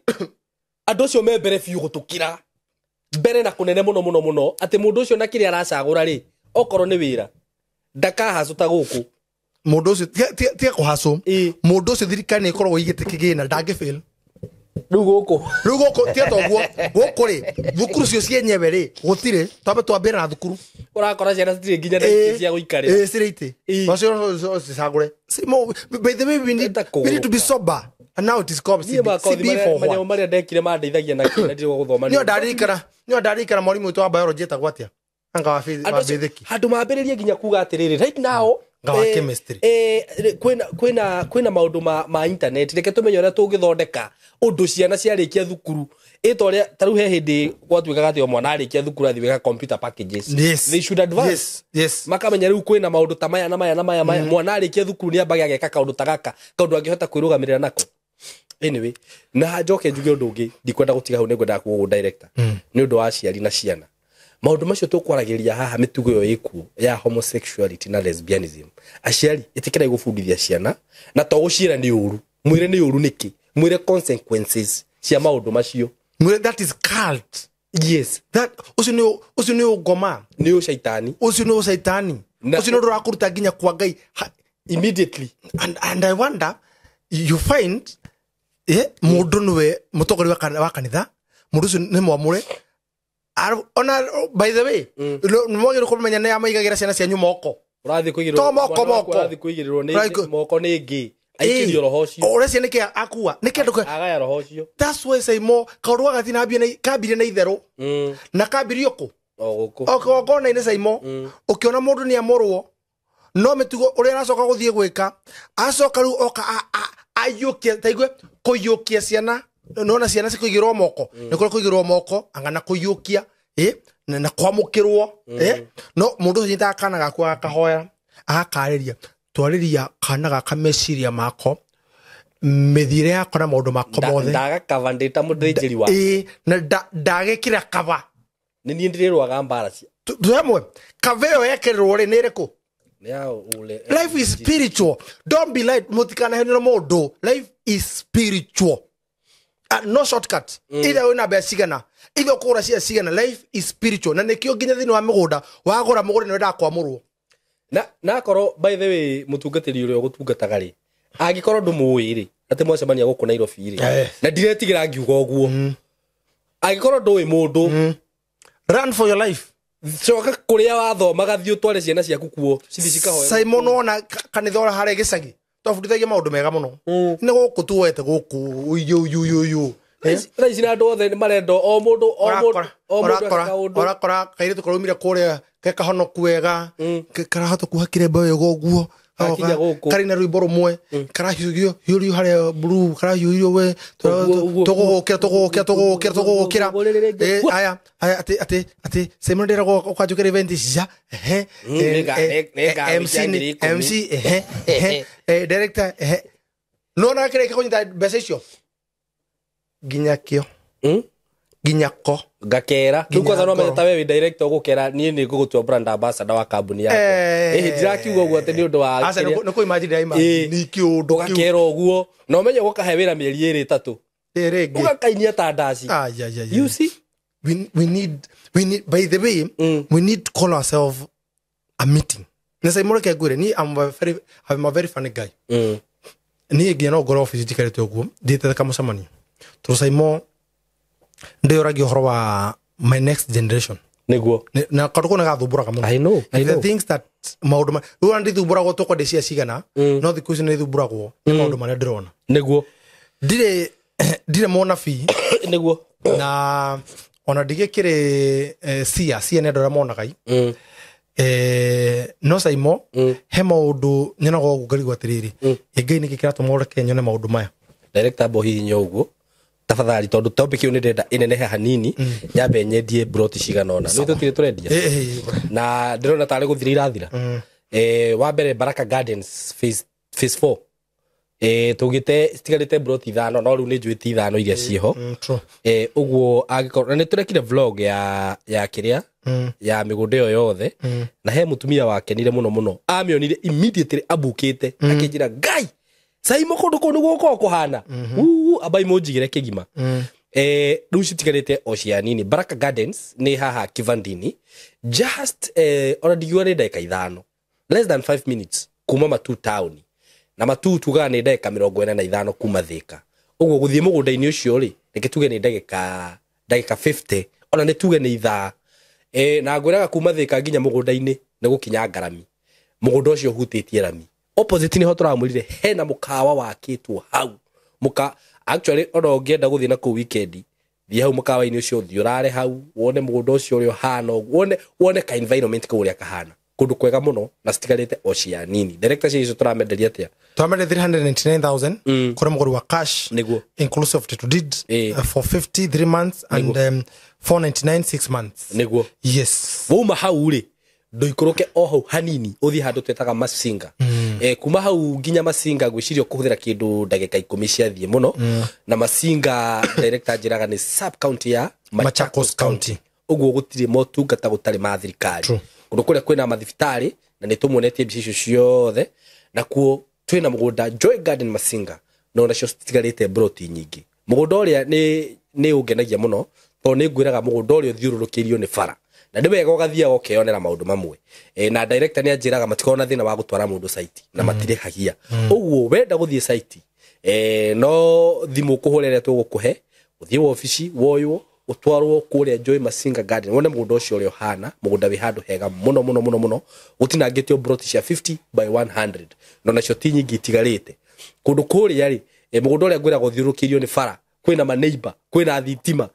andũ acio me mbere biũ gũtũkĩra mbere na kũnene mũno mũno mũno, atĩ mũndũ ũcio na kĩrĩa aracagũra rĩ, okorwo nĩ wĩra ndakahacũ ta gũkũ. Mũndũ ũcio tiga kũhacũ. Mũndũ ũcio thirikari nĩ ĩkoragwo ĩigĩte kĩgĩna, ndangĩ fail. Rĩu gũkũ Rĩu gũkũ tiga toguo, gũkũ rĩ, thukuru cio cienyewe rĩ, gũtirĩ. Twambe twambĩre na thukuru. Ũrakora ciana citirĩ nginya na itĩ cia gũikarĩra. Ĩĩ, cirĩ itĩ. Wacio cicagũre. By the way, Eta we need to be kũgũrũka. sober, and now it is called Niĩ CB, makothi CB for manyamũ what? marĩa ndekire mandeithagia na kĩ na ndirĩ gũthoma. Nĩo ndarikana mwarimũ witũ wa biology etagwo atĩa, anga wa Andũ wa acio- physics. handũ mambĩrĩrie nginya kuga atĩrĩrĩ, right now Nga wa chemistry. Kwĩna maũndũ ma internet, reke tũmenye ũrĩa tũngĩthondeka ũndũ ciana ciarĩkia thukuru ĩta ũrĩa ta rĩu he hĩndĩ gwatuĩkaga atĩ o mwana arĩkia thukuru athiĩ gwĩka computer packages. They should advance. Makamenya rĩu kwĩna maũndũ ta maya na maya na maya maya, mwana arĩkia thukuru nĩ ambage ageka kaũndũ ta gaka, kaũndũ angĩhota kwĩrũgamĩrĩra nako. Anyway, na njoke njuge ũndũ ũngĩ, ndikwenda gũtiga hau, nĩngwendaga kuga ũguo, director, nĩ ũndũ wa aciari na ciana, maũndũ macio tũkwaragĩrĩria haha, mĩtugo ĩyo ĩkuo ya homosexuality na lesbianism, aciari ĩtĩkĩrai gũbundithia ciana, na to gũciĩra nĩ ũru, mwĩre nĩ ũru nĩkĩ, mwĩre consequences cia maũndũ macio. Mwĩre that is cult. That ũcio nĩ ũngoma. Nĩ ũcaitani. Ũcio nĩ ũcaitani. Ũcio nĩ ũndũ ũrakũruta nginya kwa Ngai. Immediately. And I wonder, you find mũndũ nĩwe mũtongoria wa kanitha, mũndũ ũcio nĩ mwamũre. Ona by the way, nĩ mwagĩrĩirwo kũmenya nĩ amaigagĩra ciana cianyu moko. Ũrathiĩ kũigĩrĩrwo To moko, mwana waku moko. ũrathiĩ kũigĩrĩrwo nĩ moko nĩ ngĩ Aikĩrio roho ũcio. Ũreciria nĩkĩ akua nĩkĩ andũ Agaya roho ũcio. That's why Saimo kaũndũ gaka gatinambia kambirie na itherũ na kambirio kũ O gũkũ. O kĩgongona-inĩ Saimo ũkĩona mũndũ nĩ amũrwo no mĩtugo ũrĩa aracoka gũthiĩ gwĩka acoka rĩu oka aiyũkia taigue kũiyũkia ciana nona ciana cikũigĩrwo moko nĩ kũrĩa kũigĩrwo moko anga na kũiyũkia na kwamũkĩrwo no mũndũ ũcio nyitaga kana gaku agakahoya agakarĩria twarĩria kana gaka meciria mako mĩthiĩre yako na maũndũ mako mothe Ndagakaba ndĩ ta mũthĩnjĩri wa na ndagĩkĩra kaba nĩ niĩ ndĩrĩrũaga mbara cia twemwe kaba ĩyo yekĩrĩrwo rĩ nĩ ĩrĩkũ? Nĩ ya ule Life is spiritual. Don't be lied. Mutikanahenio mũndũ. Life is spiritual. No shortcut. Either wĩna mbeca cigana, either ũkũgũra cia cigana. Life is spiritual. Na nĩkĩo nginya thĩinĩ wa mĩgũnda wagũra mũgũnda nĩ wendaga kwamũrwo. Na akorwo by the way mũtungatĩri ũrĩa ũgũtungataga rĩ angĩkorwo ndũmũĩ rĩ atĩ mwacemania gũkũ Nairobi rĩ na ndiretigĩra ngiuga ũguo angĩkorwo ndũĩ mũndũ Run for your life. Coka kũrĩa wathomaga thiĩ ũtware ciana ciaku kuo cithiĩ cikahoe. Simon wona kanitha ũrĩa harĩa gĩcagi twabundithagia maũndũ mega mũno nĩ gũkũ tuoete gũkũ ũyũ Thaa ici na andũ othe nĩ marenda o mũndũ o mũndũ o mũndũ eka kaũndũ. Ũrakora kairĩtu karaumire kũrĩa ke kahonoku wega karahota kuoha kĩremba wega ũguo Gakinya gũkũ. karĩ na rwĩmbo rũmwe karahiũrio hiũrio harĩa blue karahiũrio we tũgũgũkĩra tũgũgũkĩra tũgũgũkĩra tũgũgũkĩra aya aya atĩ atĩ atĩ Simon ndĩragwo ũkanjũkĩra event ici ehe MC MC ehe ehe director ehe no na kĩrĩa kũnyita mbeca icio nginya kĩo nginya ko ngakera rĩu kwanza no menye ta we wĩ director ũgũkera niĩ nĩ ngũgũtua brand ambassador wa kambuni yakwa ĩhĩ ndirakiuga ũguo atĩ nĩ ũndũ wa aca nĩ kũ imagine ndĩra nĩ kĩũndũ kĩu ũgakera ũguo na ũmenye ũgũkahe wĩra mĩeri ĩrĩ ĩtatũ rĩngĩ ũgakainia ta ndaci. You see we need by the way we need to call ourselves a meeting na sai mureke ngwire ni I'm a very funny guy ni nginya no ngoro office njikarĩte ũguo thiĩte kamũcemanio tondũ Saimo ndĩyoragia ũhoro wa my next generation nĩguo na kaũndũ kau nĩgathumbũraga mũno I know, I the know. things that maũndũ rĩu ona ndithumbũragwo tũkwa ndĩ cia cigana no thikũ ici nĩthumbũragwo nĩ maũndũ marĩa ndĩrona nĩguo ndirĩ mũnabii nĩguo na ona ndigĩkĩrĩ cia nĩ andũ arĩa monaga no Saimo he maũndũ nyonaga ũguo ngarigwo atĩrĩrĩ ĩ Ngai nĩkĩ kĩratũma ũreke nyone maũndũ maya director mbo hihinya ũguo tafadhali tondũ topic ĩyo nĩ ndĩrenda ĩnenehe hanini nyambe nyendie broti cigana ũna nĩ tũtirĩ tũrendia na ndĩrona tarĩ gũthira irathira wa mbere Baraka Gardens phase 4 tũgĩte citigarĩte broti 5 no rĩu nĩ njũĩ ti 5 iria ciĩho ũguo angĩkorwo na nĩ tũrekire vlog ya kĩrĩa ya mĩgũnda ĩyo yothe na he mũtumia wakenire mũno mũno amĩonire immediately abukĩte akĩnjĩra Ngai Saimo kũndũ kũu nĩguo gũkoragwo kũhana ambai mũnjigĩre kĩgima rĩu citigarĩte o cia nini Baraka Gardens nĩ haha Kivandini just ona ndingiuga nĩ ndagĩka 5 less than 5 minutes kuma Matuu town na Matuu tugaga nĩ ndagĩka 45 kuma Thika ũguo gũthiĩ mũgũnda-inĩ ũcio rĩ reke tuge nĩ ndagĩka 50 ona nĩ tuge nĩ ithaa na ngwĩraga kuma Thika nginya mũgũnda-inĩ nĩ gũkinya ngarami mũgũnda ũcio ũhutĩtie rami opposite nĩho tũramwĩrire hena mũkawa wakĩtwo hau mũka actually ona ũngĩenda gũthiĩ na kũu weekend thiĩ hau mũkawa-inĩ ũcio ũthiĩ ũrare hau wone mũgũnda ũcio ũrĩa ũhana wone ka environment kau ũrĩa kahana kũndũ kwega mũno na citigarĩte o cia nini director cia icio tũramenderia atĩa twamenderia 399,000 kũrĩ mũgũri wa cash nĩguo inclusive of title deed 450 3 months and 499 6 months nĩguo yes wauma hau rĩ ndũikũrũke o hau hanini ũthiĩ handũ twĩtaga Masinga kuma hau nginya Masinga ngwĩciria ũkũhũthĩra kĩndũ ndagĩka 10 ciathiĩ mũno na Masinga director njĩraga nĩ sub county ya Machakos County ũguo gũtirĩ motungata gũtarĩ ma thirikari kũndũ kũrĩa kwĩna mathibitarĩ na nĩ tũmuonetie mbica icio ciothe na kuo twĩna mũgũnda Joy Garden Masinga no nacio citigarĩte broti nyingĩ mũgũnda ũrĩa nĩ ũngenagia mũno tondũ nĩ ngwĩraga mũgũnda ũrĩa ũthiũrũrũkĩirio nĩ bara na nĩ wega ũgathiaga ũkeyonera maũndũ mamwe na director nĩ anjĩraga matikoragwo na thĩna wa gũtwara mũndũ site na matirĩhagia ũguo wenda gũthiĩ site no thimũ ũkũhũra ĩrĩa tũgũkũhe ũthiĩ wabici woywo ũtwarwo kũrĩa Joy Masinga Garden wone mũgũnda ũcio ũrĩa ũhana mũgũnda wĩ handũ hega mũno mũno mũno mũno gũtinangĩtio broti cia 50 by 100 no nacio ti nyingĩ itigarĩte Kũndũ kũrĩa rĩ, mũgũnda ũrĩa ngwĩra gũthiũrũrũkĩirio nĩ bara, kwĩna maneighbor, kwĩna thitima,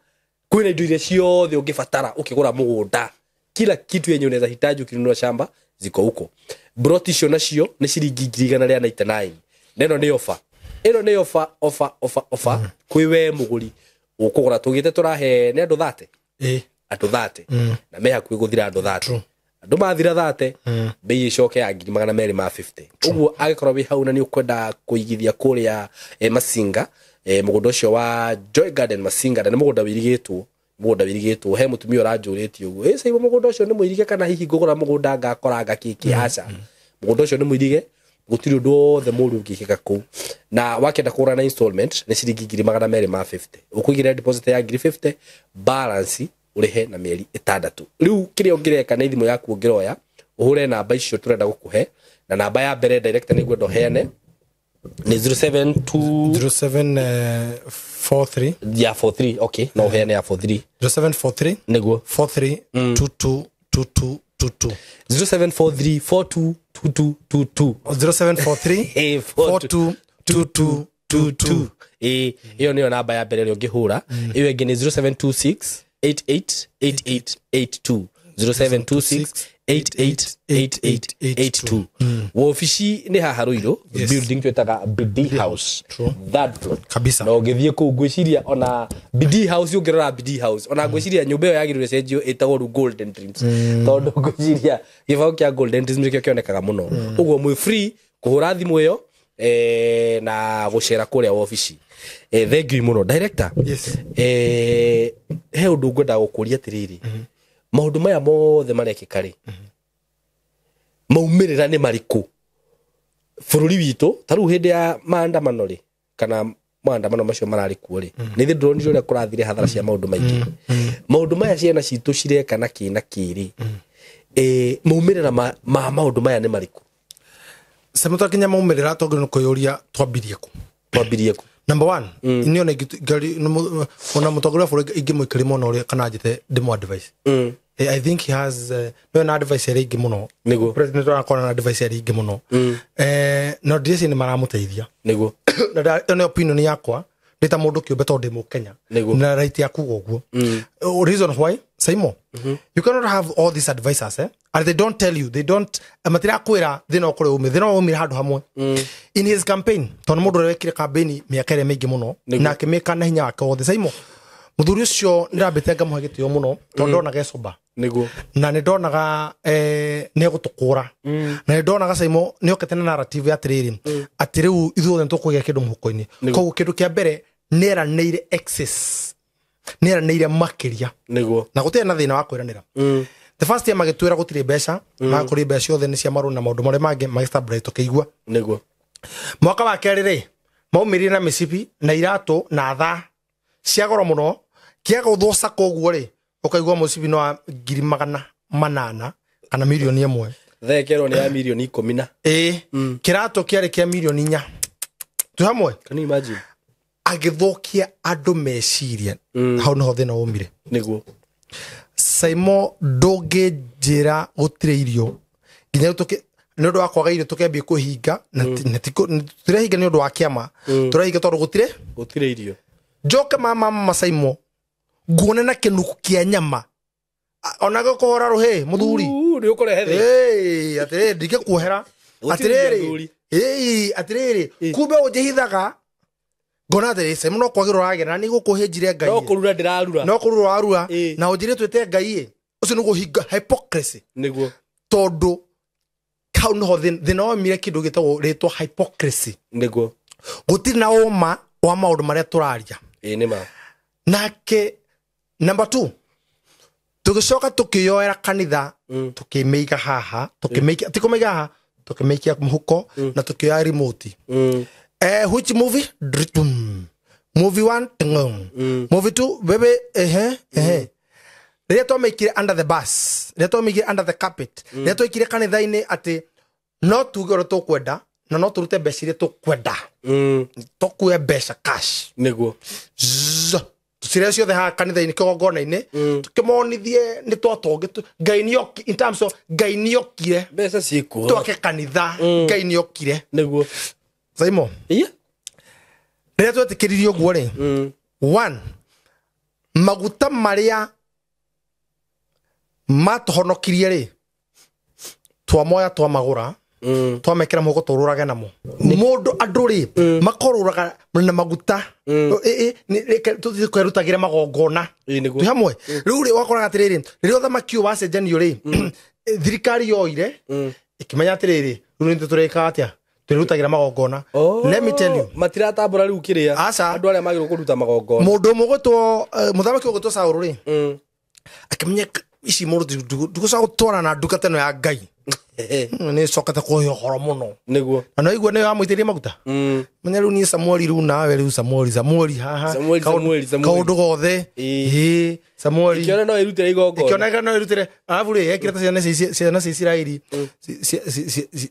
kwĩna indo iria ciothe ũngĩbatara ũkĩgũra mũgũnda. Kila kitu yenye unaweza hitaji ukinunua shamba ziko huko. Broti icio nacio nĩ ciringi 199. Neno nĩ offer. Ĩno nĩ offer, offer, offer, offer. Kwĩ we mũgũri ũkũgũra tũgĩte tũrahe nĩ andũ 30. Andũ 30. Na me hakuhĩ gũthira andũ 30. Andũ mathira 30, bei ĩcoke ya 250. Ũguo angĩkorwo wĩ hau na nĩ ũkwenda kũigithia kũrĩa Masinga, mũgũnda ũcio wa Joy Garden Masinga, na nĩ mũgũnda wĩirigĩtwo, mũgũnda wĩirigĩtwo. He mũtumia ũranjũrĩtie ũguo, Saimo mũgũnda ũcio nĩ mũirige kana hihi ngũgũra mũgũnda ngakoranga kĩkĩ? Aca, mũgũnda ũcio nĩ mũirige, gũtirĩ ũndũ wothe mũru ũngĩkĩka kũu. Na wakĩenda kũgũra na installment nĩ ciringi 250. Ũkũigĩrĩra deposit ya 50,000, balance ũrĩhe na mĩeri 6. Rĩu kĩrĩa ũngĩreka nĩ thimũ yaku ũngĩroya, ũhũre namba icio tũrenda gũkũhe, na namba ya mbere director nĩ ngwenda ũheane nĩ 072 0743 ya 43. Okay, no ũheane ya 43. 0743 nĩguo 43 22 22 22. 0743 42 22 22. 0743 42 22 22. Ĩyo nĩyo namba ya mbere ĩrĩa ũngĩhũra. Ĩyo ĩngĩ nĩ 0726 88 88 82. 0726 88 88 82. Wobici nĩ haha Ruiru, building twĩtaga BD House, third floor. Kabisa. Na ũngĩthiĩ kũu ngwĩciria ona BD House, ũngĩrora BD House, ona ngwĩciria nyũmba ĩyo yagĩrĩirwo ĩcenjio ĩtagwo rĩu Golden Dreams, tondũ ngwĩciria gĩbaũ kĩa Golden Dreams nĩkĩo kĩonekaga mũno. Ũguo mwĩ free kũhũra thimũ ĩyo na gũcera kũrĩa wobici. Thank you mũno director. Yes. He ũndũ ngwenda gũkũria atĩrĩrĩ, maũndũ maya mothe marekĩka rĩ, maumĩrĩra nĩ marĩkũ bũrũri witũ? Ta rĩu hĩndĩ ya maandamano rĩ, kana maandamano macio mararĩ kuo rĩ, nĩ thĩ ndĩronire ũrĩa kũrathire hathara cia maũndũ maingĩ. Maũndũ maya ciana citũ cireka na kĩ na kĩ rĩ, maumĩrĩra ma maũndũ maya nĩ marĩkũ? Sema twakinya maumĩrĩra twagĩrĩirwo nĩ kwĩyũria twambirie kũ. Twambirie kũ? Number one, niĩ ona ona mũtongoria wa bũrũri ingĩmũikĩria mũno ũrĩa kana njĩte ndĩmũ advice. I think he has no na advice ĩrĩa ingĩ mũno. Nĩguo. President arakorwo na advice ĩrĩa ingĩ mũno. No ndĩreciria nĩ maramũteithia. Nĩguo. Na ĩyo nĩ opinion yakwa ndĩ ta mũndũ kĩũmbe tondũ ndĩ Mũkenya. Nĩguo. Na right ya kuga ũguo. Reason why, Saimo, you cannot have all these advisors, and they don't tell you, they don't matirakwĩra thĩna ũkũrĩa umire, thĩna waumire handũ hamwe. In his campaign, tondũ mũndũ ũrĩa wekire campaign mĩaka ĩrĩa mĩingĩ mũno, na akĩmĩka na hinya wake wothe. Saimo, mũthuri ũcio nĩndambĩte ngamũhe gĩtĩo mũno, tondũ ndonaga ecoba. Nĩguo. Na nĩ ndonaga nĩ egũtũkũra. Na nĩ ndonaga Saimo nĩ okĩte na narrative ya atĩrĩrĩ, atĩ rĩu ithuothe nĩ tũkũgĩa kĩndũ mũhuko-inĩ. Koguo kĩndũ kĩa mbere nĩ eranĩire excess, nĩ eranĩire makĩria. Nĩguo. Na gũtirĩ na thĩna wa kwĩranĩra. The first time magĩtwĩra gũtirĩ mbeca, magakũrĩ mbeca ciothe nĩ cia marũni na maũndũ marĩa mangĩ, magĩstabilize tũkĩigua. Nĩguo. Mwaka wa kerĩ rĩ, maumĩrire na mĩcibi na iratũ na thaa cia goro mũno, kĩagũthwo sako ũguo rĩ, ũkaigua mũcibi no wa 800,000 kana 1,000,000. Thaa ĩkerwo nĩ ya 10,000,000 na. Kĩratũ kĩarĩ kĩa 4,000,000. Twĩ hamwe? Can you imagine? Agĩthũkia andũ meciria. Hau nĩho thĩna waumire. Nĩguo. Saimo, ndũngĩnjĩra gũtirĩ irio nginya rĩu nĩ ũndũ wa kwaga irio tũkĩambia kũhinga, na na ti tũrehinga nĩ ũndũ wa kĩama, tũrehinga tondũ gũtirĩ Gũtirĩ irio. Njoke mama, mama Saimo, nguone na kĩnuku kĩa nyama. Ona gũkũhora rũhĩ mũthuri. Nĩ ũkũrehe thĩ. Ĩĩ, atĩrĩrĩ, ndingĩkuohera. Gũtirĩ Atĩrĩrĩ, mũthuri. ĩĩ, atĩrĩrĩ, kumbe ũnjĩhithaga. Ngona atĩrĩrĩ, Saimo no kwagĩrwo ũragĩra, na nĩ gũkũhĩnjire Ngai. No kũrura ndĩrarura. No kũrura ũrarura. Na ũnjĩre twĩte Ngai ĩ. Ũcio nĩguo hinga hypocrisy. Nĩguo. Tondũ hau nĩho thĩna waumire kĩndũ gĩtagwo rĩtwa hypocrisy. Nĩguo. Gũtirĩ na ũma wa maũndũ marĩa tũraria. Ĩĩ, nĩ ma. Nake number 2, tũgĩcoka tũkĩyoera kanitha, tũkĩmĩiga haha, tũkĩmĩikia, ti kũmĩiga haha, tũkĩmĩikia mũhuko, na tũkĩoya remote. Which movie? Dritum. Movie 1, tngong. Movie 2, bebe, ehe, ehe. Rĩrĩa twamĩikire under the bus, rĩrĩa twamĩikire under the carpet, rĩrĩa twaikire kanitha-inĩ atĩ no tuge ũrĩa tũkwenda, na no tũrute mbeca iria tũkwenda. Tũkue mbeca cash. Nĩguo. Zzz. Tũcirĩa ciothe haha kanitha-inĩ kĩgongona-inĩ, tũkĩmonithie nĩ twatongĩ, Ngai nĩoki, in terms of Ngai nĩokire. Mbeca ciĩkuo. Twake kanitha, Ngai nĩokire. Nĩguo. Saimo Iya. Rĩrĩa twetĩkĩririe ũguo rĩ, one, maguta marĩa matũhonokirie rĩ, twamoya twamagũra, twamekĩra mũhuko tũrũrage namo. Mũndũ andũ rĩ makorũraga na maguta, tũthiĩ kwĩrutagĩre magongona. Ĩĩ, nĩguo. Twĩ hamwe. Rĩu rĩ wakoraga atĩrĩrĩ, rĩrĩa ũthamaki ũyũ wacenjanio rĩ, thirikari yoire ĩkĩmenya atĩrĩrĩ, rĩu nĩ tũrĩkaga atĩa, twĩrutagĩra magongona. Let me tell you, matiratambũra rĩu kĩrĩa Aca. andũ arĩa magĩrĩirwo kũruta magongona. Mũndũ ũmwe ũgwĩtwo mũthamaki ũgwĩtwo Saũlũ rĩ, akĩmenya ici mũndũ ndugũcoka gũtwarana na ndungata ĩno ya Ngai, nĩ cokete kũhe ũhoro mũno. Nĩguo. Na no igua nĩyo yamũitĩrĩrie maguta. Menya rĩu niĩ Samueli, rĩu nawe rĩu Samueli, Samueli haha. Samueli, Samueli, Samueli. Kaũndũ gothe. Ĩĩ. Ĩĩ, Samueli Ĩkĩona no ĩrutĩre igongona. Ĩkĩoneka no ĩrutĩre. Arabu rĩ, ekĩre ta ciana cia Isiraeli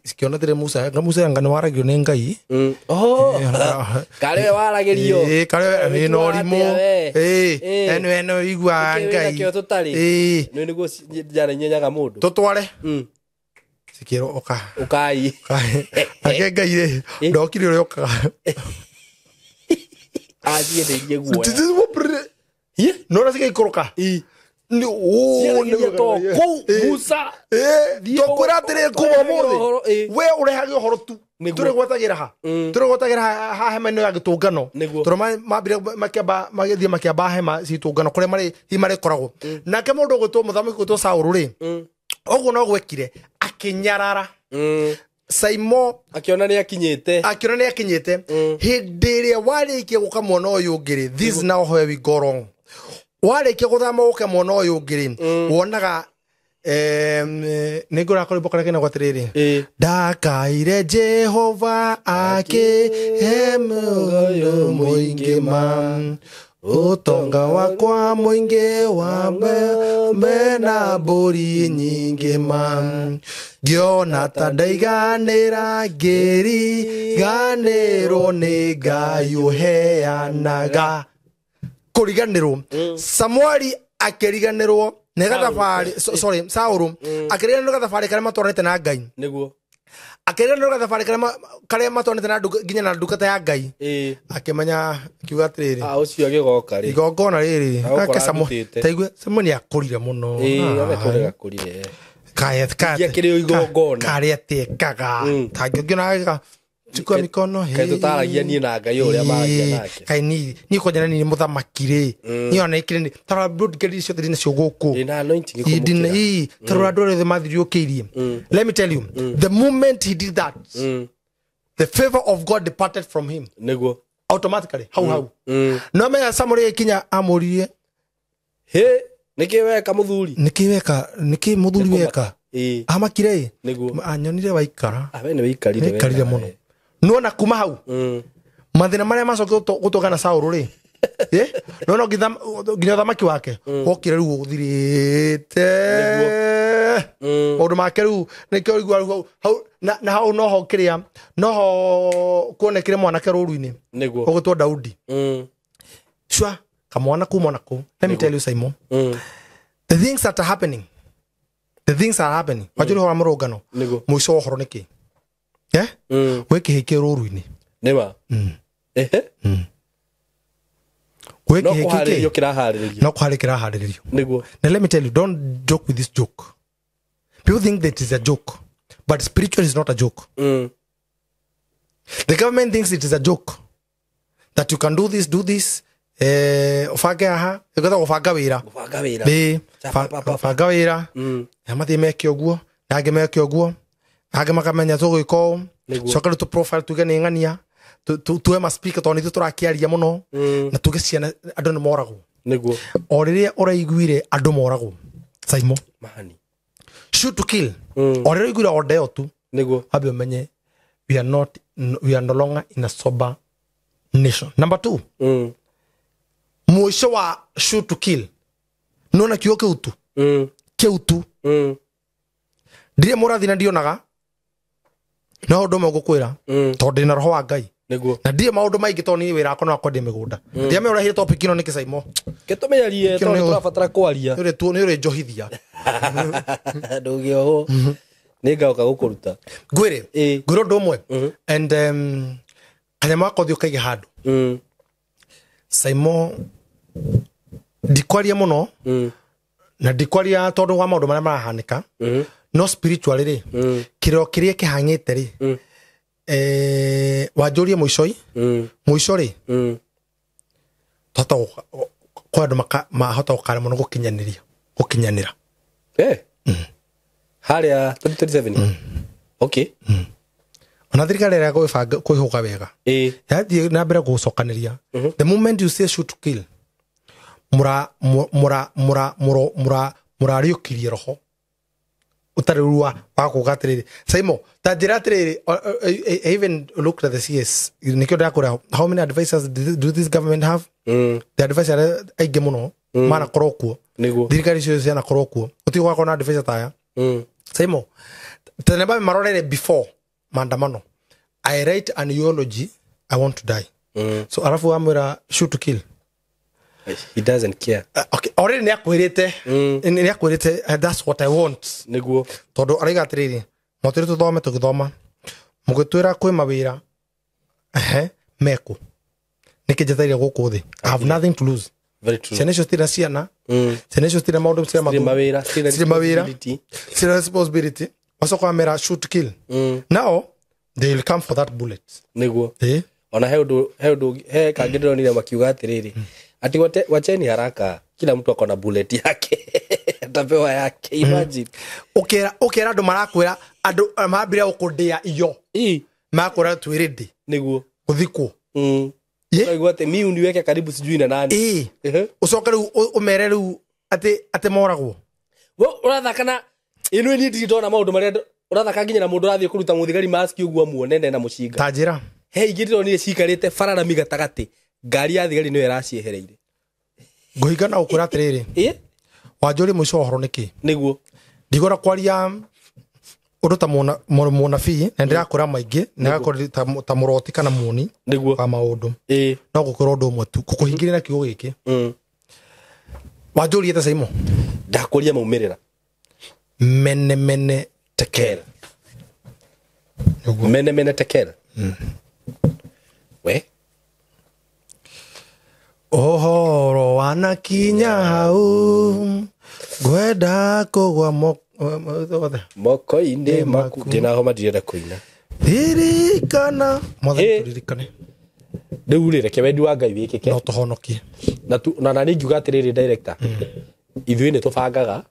cikĩona atĩrĩ, Musa nga Musa anga nĩ waragio nĩ Ngai. Oh. Karĩ we waragĩrio. Ĩĩ, karĩ we wĩna ũrimũ. Ĩĩ, eno eno iguaga Nĩkĩ wĩna Ngai. kĩo tũtarĩ? Ĩĩ. Nĩ nĩguo njana inyenyaga mũndũ. Tũtware. Cikĩrwo ũka. Ũkai. Nake Ngai rĩ, ndokire ũrĩa ũkaga. Aciendeirie guoya. Nona cigaikũrũka. Ciaragia to kũu, Musa. Thiĩ Tũkwĩra atĩrĩ kuma ũrehe ũhoro, ũmũthĩ ĩĩ. we ũrehage ũhoro tu. Nĩguo. Tũrĩgwetagĩra ha, tũrĩgwetagĩra ha hema ĩno ya gĩtũngano. Nĩguo. Tondũ mambire makĩamba magĩthiĩ makĩamba hema citũngano kũrĩa marĩ hihi marĩkoragwo. Nake mũndũ ũgwĩtwo mũthamaki ũgwĩtwo Saũlũ rĩ, ũguo no gwekire akĩnyarara Saimo. Akĩona nĩ akinyĩte. Akĩona nĩ akinyĩte. Hĩndĩ ĩrĩa warĩkia gũka mwena ũyũ ũngĩ rĩ, this is now where we go wrong. Warĩkia gũthama ũke mwena ũyũ ũngĩ rĩ, wonaga nĩ ngũra karwĩmbo karĩa kenagwo atĩrĩrĩ, ndakaire Jehova akĩhe muoyo mũingĩ ma, ũtonga wakwa mũingĩ wa mbembe na mbũri nyingĩ ma, ngĩona ta ndaiganĩra, ngĩriganĩrwo nĩ Ngai ũheanaga. Kũriganĩrwo, Samueli akĩriganĩrwo nĩ gathabarĩ, sorry, Saũlũ akĩriganĩrwo gathabarĩ karĩa matwaranĩte na Ngai. Nĩguo. Akĩriganĩrwo gathabarĩ karĩa matwaranĩte na nginya na ndungata ya Ngai. Akĩmenya, akiuga atĩrĩrĩ, Ũcio agĩgoka rĩ, igongona rĩrĩ Agũkora nake Samueli arutĩte. taigue Samueli akũrire mũno. Agakũrire akũrire. Kaya kaya Ningĩ akĩrĩ o igongona. Karĩa atekaga tangĩona agĩka chukua mikono. Kaĩ tũtaragia niĩ na Ngai ũrĩa maragia nake. Kaĩ niĩ kwanja niĩ nĩ mũthamaki rĩ, niĩ ona ikĩrĩ nĩ tarora broadcast ciothe ndĩ nacio gũkũ. Ndĩna anointing Ĩ, ndĩna- ĩkũmũkĩra. ĩ, tarora andũ arĩa othe mathiũrũrũkĩirie. Let me tell you, the moment he did that, the favor of God departed from him Nĩguo. automatically hau hau. No menya Samuel gĩkinya amũririe, Hĩ, nĩkĩ weka mũthuri? Nĩkĩ weka, nĩkĩ mũthuri weka? Ĩĩ. Amakire ĩ. Nĩguo. Anyonire waikara. Ah, we nĩ wĩikarire wega, Nĩikarire mũno. Nona kuma hau mathĩna marĩa macokire gũtũngana na Saũlũ rĩ, nona nginya ũthamaki wake wokire rĩu ũthirĩte. Maũndũ make rĩu nĩkĩo ũiguaga rĩu hau na hau noho kĩrĩa noho kuonekire mwanake rũru-inĩ Nĩguo. ũgwĩtwo Daudi. Cua kamwana kuma ona kũu. Let me tell you, Simon, the things that are happening, the things are happening wanjũri ũhoro wa mũrũngano. Nĩguo. Mũico wa ũhoro nĩkĩ? Gwĩ kĩhĩ kĩ rũru-inĩ. Nĩma. Ehe. Gwĩ No kĩhĩ kũharĩrio kĩkĩ kĩraharĩrĩrio. No kũharĩ kĩraharĩrĩrio. Nĩguo. Now let me tell you, don't joke with this joke. People think that it's a joke, but spiritual is not a joke. The government thinks it is a joke that you can do this, do this. Ũbange haha, ĩgwĩtagwo gũbanga wĩra. Gũbanga wĩra. Ĩĩ, Pa, pa, pa, pa. banga wĩra. Na mathiĩ meke ũguo, na angĩ meke ũguo, angĩ makamenya tũgwĩka ũũ. Nĩguo. Coka rĩu tũ profile tuge nĩ ng'ania, tuwe ma speaker tondũ nĩ ithuĩ tũrakĩaria mũno, na tuge ciana andũ nĩ moragwo. Nĩguo. O rĩrĩa ũraiguire andũ moragwo, Saimo, Mahani. shoot to kill. O rĩrĩa ũiguire order ĩyo tu, Nĩguo. wambe ũmenye we are not, we are no longer in a sober nation. Number two, mũico wa shoot to kill, nona kiugo kĩu tu, kĩu tu, ndirĩ mũrathi na ndionaga, no ũndũ ũmwe ngũkwĩra, tondũ ndĩna roho wa Ngai. Nĩguo. Na ndirĩ maũndũ maingĩ tondũ niĩ wĩra wakwa no wakwa ndĩ mĩgũnda. Ndiamenya ũrehire topic ĩno nĩkĩ, Saimo. Kĩtũmĩarie Kĩo tondũ nĩ- tũrabatara kwaria. Nĩ ũrĩ njohithia. Ndũngĩohwo. Nĩ ngaũka gũkũruta. Ngwĩre, Ĩĩ. ngwĩre ũndũ ũmwe, and Kanyamũ gaka ũthiĩ ũkaige handũ. Saimo ndikwaria mũno na ndikwaria tondũ wa maũndũ marĩa marahanĩka, no spiritually rĩ, kĩrĩro kĩrĩa kĩhang'ĩte rĩ, wanjũrie mũicoi mũico rĩ, twahota kwĩ andũ mahota gũkaremwo nĩ gũkinyanĩra. Harĩa 2027. Okay. Ona thirikari ĩrĩa gwĩbanga kwĩhũga wega yathiĩ na mbere gũcokanĩria, the moment you say shoot to kill, mũrariũkirie roho ũtarĩ rua wa kuga atĩrĩrĩ. Saimo, ta njĩra atĩrĩrĩ, I even looked at the CS, nĩkĩo ndĩrakwĩra how many advisors do this government have? The advisor aingĩ mũno manakorwo kuo, thirikari icio cianakorwo kuo, gũtirĩ gwakorwo na advisor ta aya. Saimo, tene babe marorere before maandamano, I write an eulogy, I want to die. So alafu amwĩra shoot to kill. He doesn't care. Okay, already nĩakwĩrĩte, nĩakwĩrĩte that's what I want. Nĩguo. Tondũ araiga atĩrĩrĩ, mwatwĩre tũthome tũgĩthoma, mũgĩtwĩra kwĩ mawĩra, mekũ. Nĩkĩ njetereire gũkũ thĩ? I have nothing to lose. Very true. Ciana icio citirĩ ciana, ciana icio citirĩ maũndũ, citirĩ mawĩra, citirĩ mawĩra, citirĩ responsibility. Wacoka wamera shoot to kill. Now they will come for that bullet. Nĩguo. Ona he ũndũ he kangĩ ndĩronire makiuga atĩrĩrĩ, ati wacheni haraka, kila mtu akona bullet yake. Atapewa yake. Imagine. Ũkera andũ marakwĩra, andũ mambire gũkũndĩa iyo. Marakwĩra twĩ ready. Nĩguo. Gũthikwo. Ũraigua atĩ mi uniweke karibu sijui na nani. Ũcoke rĩu ũmere rĩu atĩ moragwo. We ũrathaka na ĩno niĩ ndirĩ ndona maũndũ marĩa ũrathaka nginya na mũndũ ũrathiĩ kũruta mũthigari mask ũguo muonene na mũcinga. Ta njĩra. He ingĩ ndĩronire cikarĩte bararami gatagatĩ, ngari ya thigari nĩyo ĩraciehereire. Ngũhinga na gũkwĩra atĩrĩrĩ, wanjũrie mũico wa ũhoro nĩkĩ? Nĩguo. Ndigora kwaria ũndũ ta mũnabii, na ndĩrakwĩra maingĩ, na ngakorwo ta mũroti kana muoni wa maũndũ. No gũkwĩra ũndũ ũmwe tu, gũkũhingĩria na kiugo gĩkĩ. Wanjũrie ta Saimo. Ndakũria maumĩrĩra. Mene mene tekel. Mene mene tekel. We ũhoro wanakinya hau ngwenda kũgwa moko-inĩ maku. Ndĩna homa ndirenda kũina. Ririkana mwathani, tũririkane rĩu rĩ, reke wendi wa Ngai wĩkĩke no tũhonokie. Na na nĩ ngiuga atĩrĩrĩ director, ithuĩ nĩ tũbangaga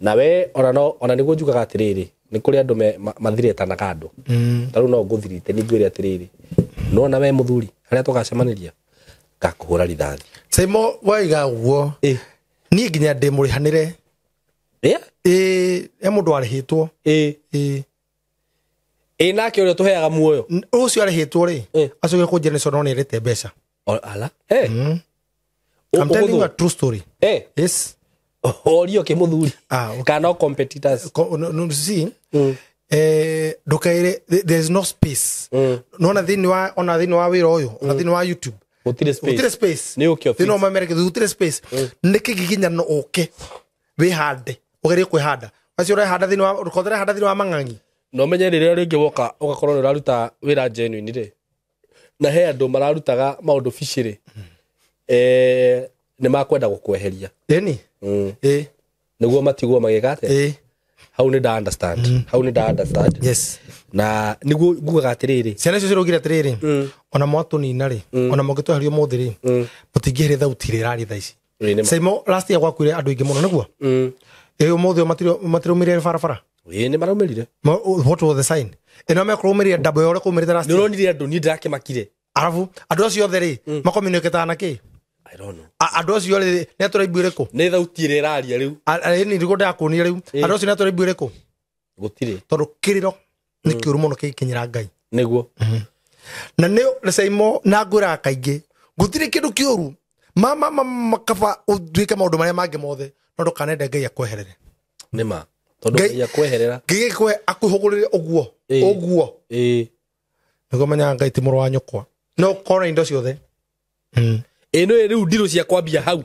nawe, ona no ona nĩguo njugaga atĩrĩrĩ, nĩ kũrĩ andũ mathiretanaga andũ. Ta rĩu no ngũthirite nĩ ngwĩre atĩrĩrĩ, no na we mũthuri harĩa tũgacemanĩria ngakũhũra rithathi. Saimo waiga ũguo, niĩ nginya ndĩ mũrĩhanĩre. He mũndũ warĩhĩtwo. Nake ũrĩa tũheaga muoyo ũcio arĩhĩtwo rĩ, acokire kũnjĩra nĩ cono nĩerĩte mbeca. Ala. I'm telling you a true story. Yes. Orio ke mũthuri. Kana no competitors. No, see, ndukaire, there is no space. Nona thĩinĩ wa, ona thĩinĩ wa wĩra ũyũ, ona thĩinĩ wa YouTube. Gũtirĩ space. Gũtirĩ space. Nĩ ũke office. Thĩinĩ wa America gũtirĩ space. Nĩkĩ giginyano ũke wĩhande, ũgerie kwĩhanda. Acio ũrehanda thĩinĩ wa, ũkorwo ũrehanda thĩinĩ wa mang'ang'i. No menye rĩrĩa rĩngĩ woka ũgakorwo nĩ ũraruta wĩra genuine rĩ. Na he andũ mararutaga maũndũ fishi rĩ. Nĩ makwenda gũkweheria. Ĩni? Nĩguo matigwo magĩka atĩa? Hau nĩ nda understand. Hau nĩ nda understand. Yes. Na nĩguo ngugaga atĩrĩrĩ, ciana icio cirugire atĩrĩrĩ, ona mwatũnina rĩ, ona mũngĩtweheria ũmũthĩ rĩ, mũtingĩheria thauti ĩrĩa ĩraria thaa ici. Saimo last year gwakuire andũ aingĩ mũno nĩguo? Ũmũthĩ matiraumĩrire barabara? Nĩ maraumĩrire. What was the sign? Ĩno mekũrũmĩrĩra ndambo ya ũrĩa kũmĩrĩte last year. Nĩ ũronire andũ, niĩ ndĩrakĩmakire. Arabu andũ acio othe rĩ, makomunicataga na kĩ? I don't know. Andũ acio rĩ, nĩ atũra ĩrĩkũ? Nĩ thauti ĩrĩa ĩraria rĩu. Nĩ nĩguo ndĩrakuonia rĩu. Andũ acio nĩ atũra ĩrĩkũ? Gũtirĩ. Tondũ kĩrĩro nĩ kĩũru mũno kĩngĩkinyĩra Ngai. Nĩguo. Na nĩ Saimo na ngwĩraga kaingĩ, gũtirĩ kĩndũ kĩũru. Mama makaba ũtuĩke maũndũ marĩa mangĩ mothe, no ndũkanende Ngai akweherere. Nĩ ma. Tondũ Ngai akweherera. Ngai akwĩhũgũrĩre ũguo. Ũguo. Nĩguo menyaga Ngai ti mũrũ wa nyũkwa. No ũkorwo na indo ciothe. Ĩno rĩu ndirũ cia kwambia hau.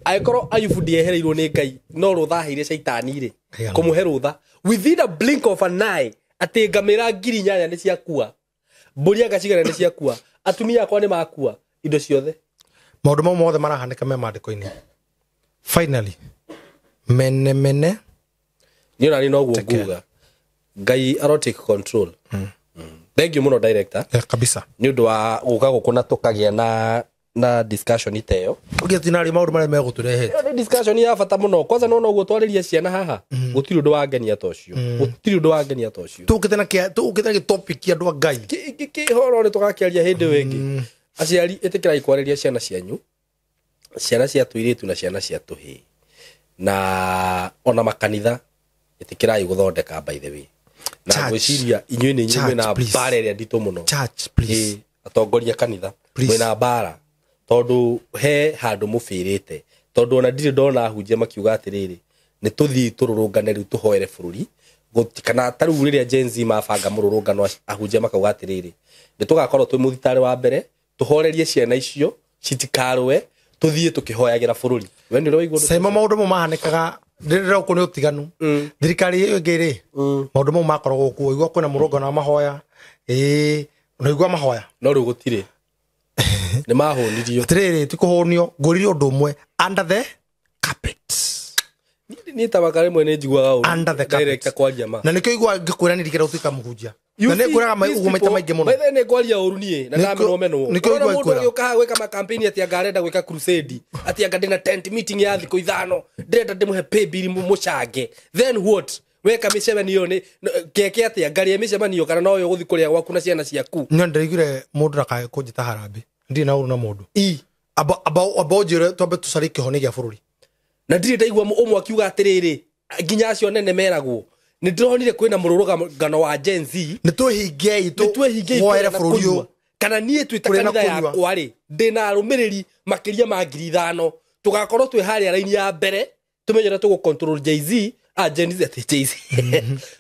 Angĩkorwo Ayubu ndiehereirwo nĩ Ngai, no rũtha aheire caitani rĩ, kũmũhe rũtha within a blink of an eye, atĩ ngamĩra 8,000 nĩ ciakua. Mbũri anga cigana nĩ ciakua. Atumia akwa nĩ makua. Indo ciothe. Maũndũ mau mothe marahanĩka me maandĩko-inĩ. Finally, mene mene. Niĩ ona niĩ noguo nguga. Ngai aro take control. Thank you mũno director. Yeah, kabisa. Nĩ ũndũ wa gũka gũkũ na tũkagĩa na discussion iteyo. Ũngĩtinarĩ maũndũ marĩa megũtũrehete. Ĩyo nĩ discussion ya bata mũno. Kwanza nona ũguo twarĩria ciana haha. Gũtirĩ ũndũ wangenia ta ũcio. Gũtirĩ ũndũ wangenia ta ũcio. Tũkĩte na tũkĩte na topic ya andũ a Ngai. Kĩhoro nĩ tũgakĩaria hĩndĩ ĩyo ĩngĩ. Aciari ĩtĩkĩrai kwarĩria ciana cianyu. Ciana cia tũirĩtu na ciana cia tũhĩĩ. Na ona makanitha ĩtĩkĩrai gũthondeka by the way. Na ngwĩciria inyuĩ nĩ inyuĩ mwĩna mbara ĩrĩa nditũ mũno. Church please. Atongoria kanitha mwĩna mbara. Tondũ he handũ mũbĩrĩte. Tondũ ona ndirĩ ndona ahunjia makiuga atĩrĩrĩ, nĩ tũthiĩ tũrũrũngane rĩu tũhoere bũrũri. Kana ta rĩu rĩrĩa Gen Z mabanga mũrũrũngano ahunjia makauga atĩrĩrĩ, nĩ tũgakorwo twĩ mũthitarĩ wa mbere, tũhorerie ciana icio citikarũe, tũthiĩ tũkĩhoyagĩra bũrũri. We nĩ ũraigua ũndũ Saimo maũndũ mau mahanĩkaga rĩrĩa ũkũ nĩ ũtiganu. Thirikari ĩyo ĩngĩ rĩ, maũndũ mau makoragwo kuo. Ũigua kwĩna mũrũngano wa mahoya. Ĩĩ, ũnaigua mahoya. No rĩu gũtirĩ. Nĩ mahũnirio. Atĩrĩrĩ, ti kũhũnio, ngũririe ũndũ ũmwe under the carpet. Niĩ ta maka rĩmwe nĩ njiguaga ũru. Under the carpet. Director kwaria ma. Na nĩkĩo igua ngĩkwĩra nĩ ndigera gũtuĩka mũhunjia. Na nĩ ngwĩraga ũguo maita maingĩ mũno. By the way, nĩ ngwaria ũru niĩ na ndamenwo menwo. Nĩkĩo Ũrona igua mũndũ ngwĩra. agĩũka haha gwĩka ma campaign atĩ anga arenda gwĩka crusade, atĩ anga ndĩna tent meeting ya thikũ 5, ndĩrenda ndĩmũhe pay bill mũcange. Then what? Weka mĩcemanio nĩ keke atĩa ngarĩe mĩcemanio kana no ũgũthiĩ kũrĩa gwaku na ciana ciaku. No ndĩraiguire mũndũ ndakae kũnjĩta harambĩ. Ndirĩ na ũru na mũndũ. Aba ũnjĩre twambe tũcarie kĩhonia gĩa bũrũri. Na ndirĩ ndaigua ũmwe akiuga atĩrĩrĩ, nginya acio nene meragwo. Nĩ ndĩronire kwĩna mũrũrũngano wa Gen Z. Nĩ twĩhingei Nĩ twĩhingei tũhoere kũrĩa na bũrũri kũnyua. ũyũ. Kana niĩ twĩ ta Kũrĩa na kanitha kũnyua. yakwa rĩ, ndĩna arũmĩrĩri makĩria ma 5,000. Tũgakorwo twĩ harĩa raini ya mbere, tũmenye ũrĩa tũgũ control Jay-Z, Gen Z atĩ Jay-Z.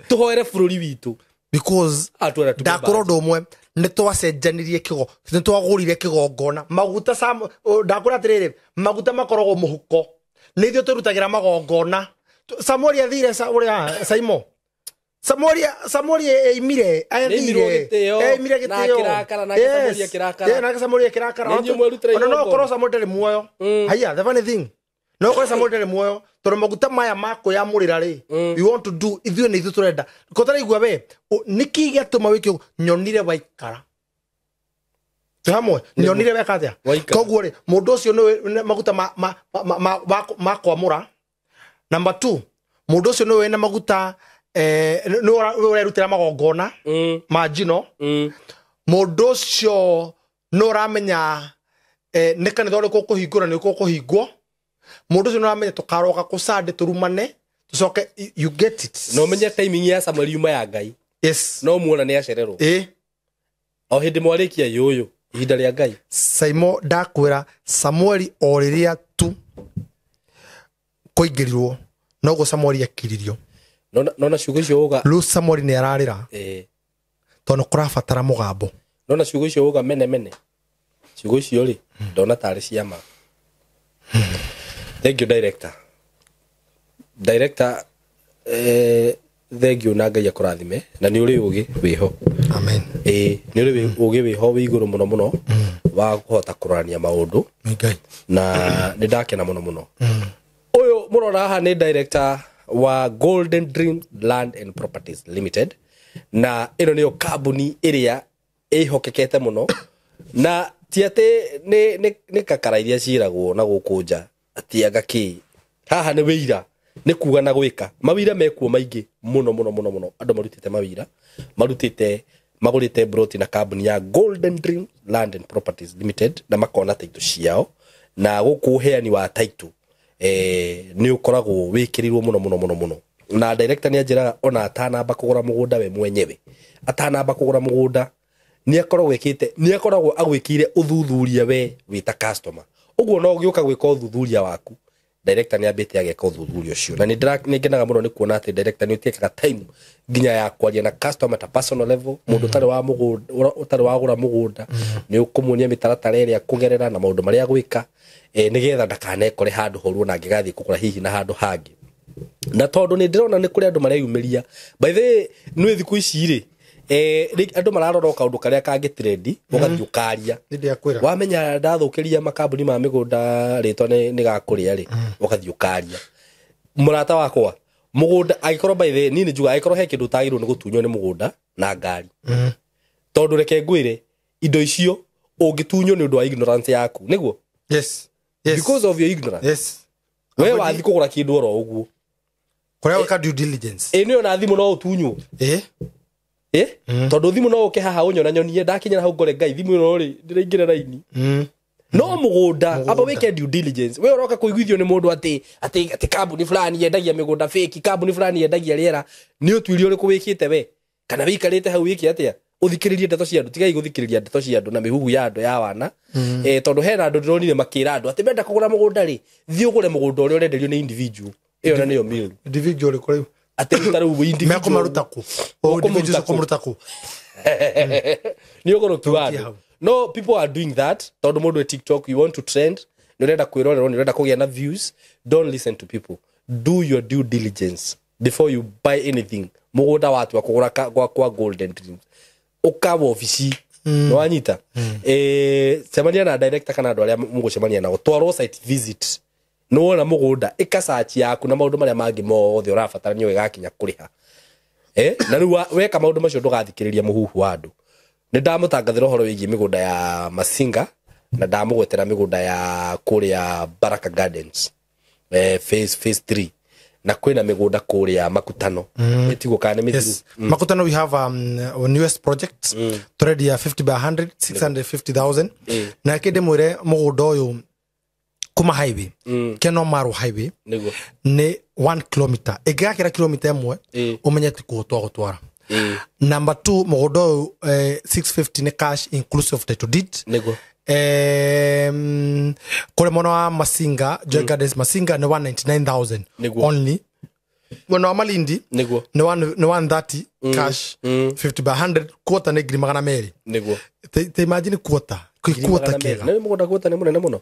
Tũhoere bũrũri witũ. Because Atwĩra tume ndakũra mbathi. ũndũ ũmwe, nĩ twacenjanirie kĩgo, nĩ twagũrire kĩgongona. Maguta ndakũra atĩrĩrĩ, maguta makoragwo mũhuko. Nĩ ithuĩ tũrutagĩra magongona. Samuel athire ũrĩa Saimo. Samuel eimire, Nĩaimirwo athire. gĩtĩo, Eimire na gĩtĩo. akĩrakara, nake Samuel akĩrakara. Yeah, nake Samuel akĩrakara. Nĩ inyuĩ mwerutĩra Ona no igongona. ũkorwo Samuel ndarĩ muoyo. Haiya, the funny thing. No ũkorwo Samuel ndarĩ muoyo, tondũ maguta maya ma kwĩyamũrĩra rĩ, we want to do, ithuĩ nĩ ithuĩ tũrenda. Ko taraigua we, nĩkĩ gĩatũma wĩke ũguo? Nyonire waikara. Twĩ hamwe, nyonire weka atĩa? Waikara. Koguo rĩ, mũndũ ũcio nĩwe maguta ma kwamũra. Number 2, mũndũ ũcio nĩwe wĩna maguta, nĩwe ũrerutĩra magongona ma njino. Mũndũ ũcio nĩwe ũramenya, nĩ kanitha ũrĩkũ ũkũhingũra, nĩ ũrĩkũ ũkũhingwo. Mũndũ ũcio nĩwe ũramenya tũkaroka kũ Sunday tũrumane, tũcoke, you get it. Na ũmenye timing ya Samuel yuma ya Ngai. Yes. No muona nĩ acererwo. O hĩndĩ mwarĩkia yũyũ, ihinda rĩa Ngai. Saimo ndakwĩra Samuel o rĩrĩa tu kũingĩrirwo noguo Samuel akiririo. Nona ciugo icio uga. Rĩu Samuel nĩ ararĩra. Tondũ kũrabatara mũgambo. Nona ciugo icio uga mene mene. Ciugo icio rĩ, ndona tarĩ cia ma. Thank you director. Director, thank you na Ngai akũrathime na nĩ ũrĩ ũgĩ wĩho. Amen. Nĩ ũrĩ ũgĩ wĩho wĩ igũrũ mũno mũno wa kũhota kũrorania maũndũ. Ngai. Na nĩ ndakena mũno mũno. Ũyũ mũrona haha nĩ director wa Golden Dream Land and Properties Limited, na ĩno nĩyo kambuni ĩrĩa ĩhokekete mũno, na ti atĩ nĩ kakara iria ciĩragwo na gũkũ nja atĩ anga kĩ. Haha nĩ wĩira, nĩ kuga na gwĩka. Mawĩra mekuo maingĩ mũno mũno mũno mũno. Andũ marutĩte mawĩra, magũrĩte broti na kambuni ya Golden Dream Land and Properties Limited na makona title ciao, na gũkũ ũheani wa title nĩ ũkoragwo wĩkĩrĩirwo mũno mũno mũno mũno. Na director nĩ anjĩraga ona atanamba kũgũra mũgũnda we mwenyewe, atanamba kũgũra mũgũnda nĩ akoragwo ekĩte, nĩ akoragwo agwĩkĩire ũthuthuria we wĩ ta customer. Ũguo no ũgĩũka gwĩka ũthuthuria waku, director nĩ ambĩte ageka ũthuthuria ũcio. Na nĩ ngenaga mũno nĩ kuona atĩ director nĩ ũtiĩkaga time nginya ya kwaria na customer ta personal level, mũndũ ũtarĩ wa mũgũnda, ũtarĩ wagũra mũgũnda, nĩ ũkũmuonia mĩtaratara ĩrĩa kũgerera na maũndũ marĩa gwĩka, nĩgetha ndakanekore handũ horu ona angĩgathiĩ kũgũra hihi na handũ hangĩ. Na tondũ nĩ ndĩrona nĩ kũrĩ andũ mareyumĩria. By the way, nĩ thikũ ici rĩ, Andũ mararora kaũndũ karĩa kangĩ trendi ũgathiĩ ũkaria. Nĩ Wamenya ndathũkĩria makambuni ma mĩgũnda rĩtwa nĩ gakũrĩa rĩ, ũgathiĩ ũkaria. Mũrata wakwa, mũgũnda angĩkorwo by the niĩ nĩ njugaga angĩkorwo he kĩndũ ũtagĩrĩirwo nĩ gũtunywo nĩ mũgũnda na ngari. Tondũ reke ngwĩre indo icio ũngĩtunywo nĩ ũndũ wa ignorance yaku, nĩguo? Yes. Yes. Because of your ignorance. Yes. We wathi kũgũra kĩndũ oro ũguo. Kũrĩa gwĩka due diligence. Ĩ nĩ ona thimũ no ũtunywo. Tondũ thimũ no ũke haha ũnyona nyonie ndakinyĩra hau ngore Ngai thimũ ĩno rĩ ndĩraingĩra raini. No mũgũnda amba wĩke due diligence. We ũroka kũiguithio nĩ mũndũ atĩ atĩ atĩ kambuni fulani yendagia mĩgũnda fake, kambuni fulani yendagia rĩera. Nĩ ũtuĩria ũrĩkũ wĩkĩte we? Kana wĩikarĩte hau wĩke atĩa? Ũthikĩrĩrie ndeto cia andũ, tigai gũthikĩrĩria ndeto cia andũ na mĩhuhu ya andũ ya wana. Tondũ hena andũ ndĩronire makĩra andũ atĩ menda kũgũra mũgũnda rĩ, thiĩ ũgũre mũgũnda ũrĩa ũrenderio nĩ individual. Ĩyo na nĩyo mĩũru. Individual ũrĩkũ rĩu? Atĩ ta rĩu individual. Mekũmaruta kũ? O individual kũmaruta kũ? Nĩ ũgũrũki wa andũ. No people are doing that tondũ mũndũ e TikTok, you want to trend, nĩ ũrenda kwĩrorerwo, nĩ ũrenda kũgĩa na views. Don't listen to people. Do your due diligence before you buy anything. Mũgũnda watua kũgũra kwa Golden Dreams, ũka wabici nĩ wanyita. Cemania na director kana andũ arĩa mũgũcemania nao, twarwo site visit, nĩ wona mũgũnda, ĩka search yaku na maũndũ marĩa mangĩ mothe ũrabatara nĩ ũgĩgakinya kũrĩha. Na rĩu weka maũndũ macio ndũgathikĩrĩria mũhuhu wa andũ. Nĩ ndamũtangathĩra ũhoro wĩgiĩ mĩgũnda ya Masinga na ndamũgwetera mĩgũnda ya kũrĩa Baraka Gardens, phase 3, na kwĩna mĩgũnda kũrĩa Makutano. Ĩtigwo kana nĩ mĩthiru. Yes. Makutano we have our newest project. Tũrendia 50 by 100, 650,000. Na kĩndĩ mwĩre mũgũnda ũyũ kuma highway, Keno Maru highway, nĩguo nĩ 1 kilometer. Ĩngĩgakĩra kilomita ĩmwe, ũmenye ti kũhotwo gũtwara. Number 2, mũgũnda ũyũ 650 nĩ cash inclusive of title deed. Nĩguo. Kũrĩ mwena wa Masinga, Joy Gardens Masinga nĩ 199,000 only. Mwena wa Malindi nĩguo nĩ 130 cash, 50 by 100, quarter nĩ 200,000. Nĩguo. Te imagine quarter. Quarter kega. Nĩ mũgũnda quarter nĩ mũnene mũno.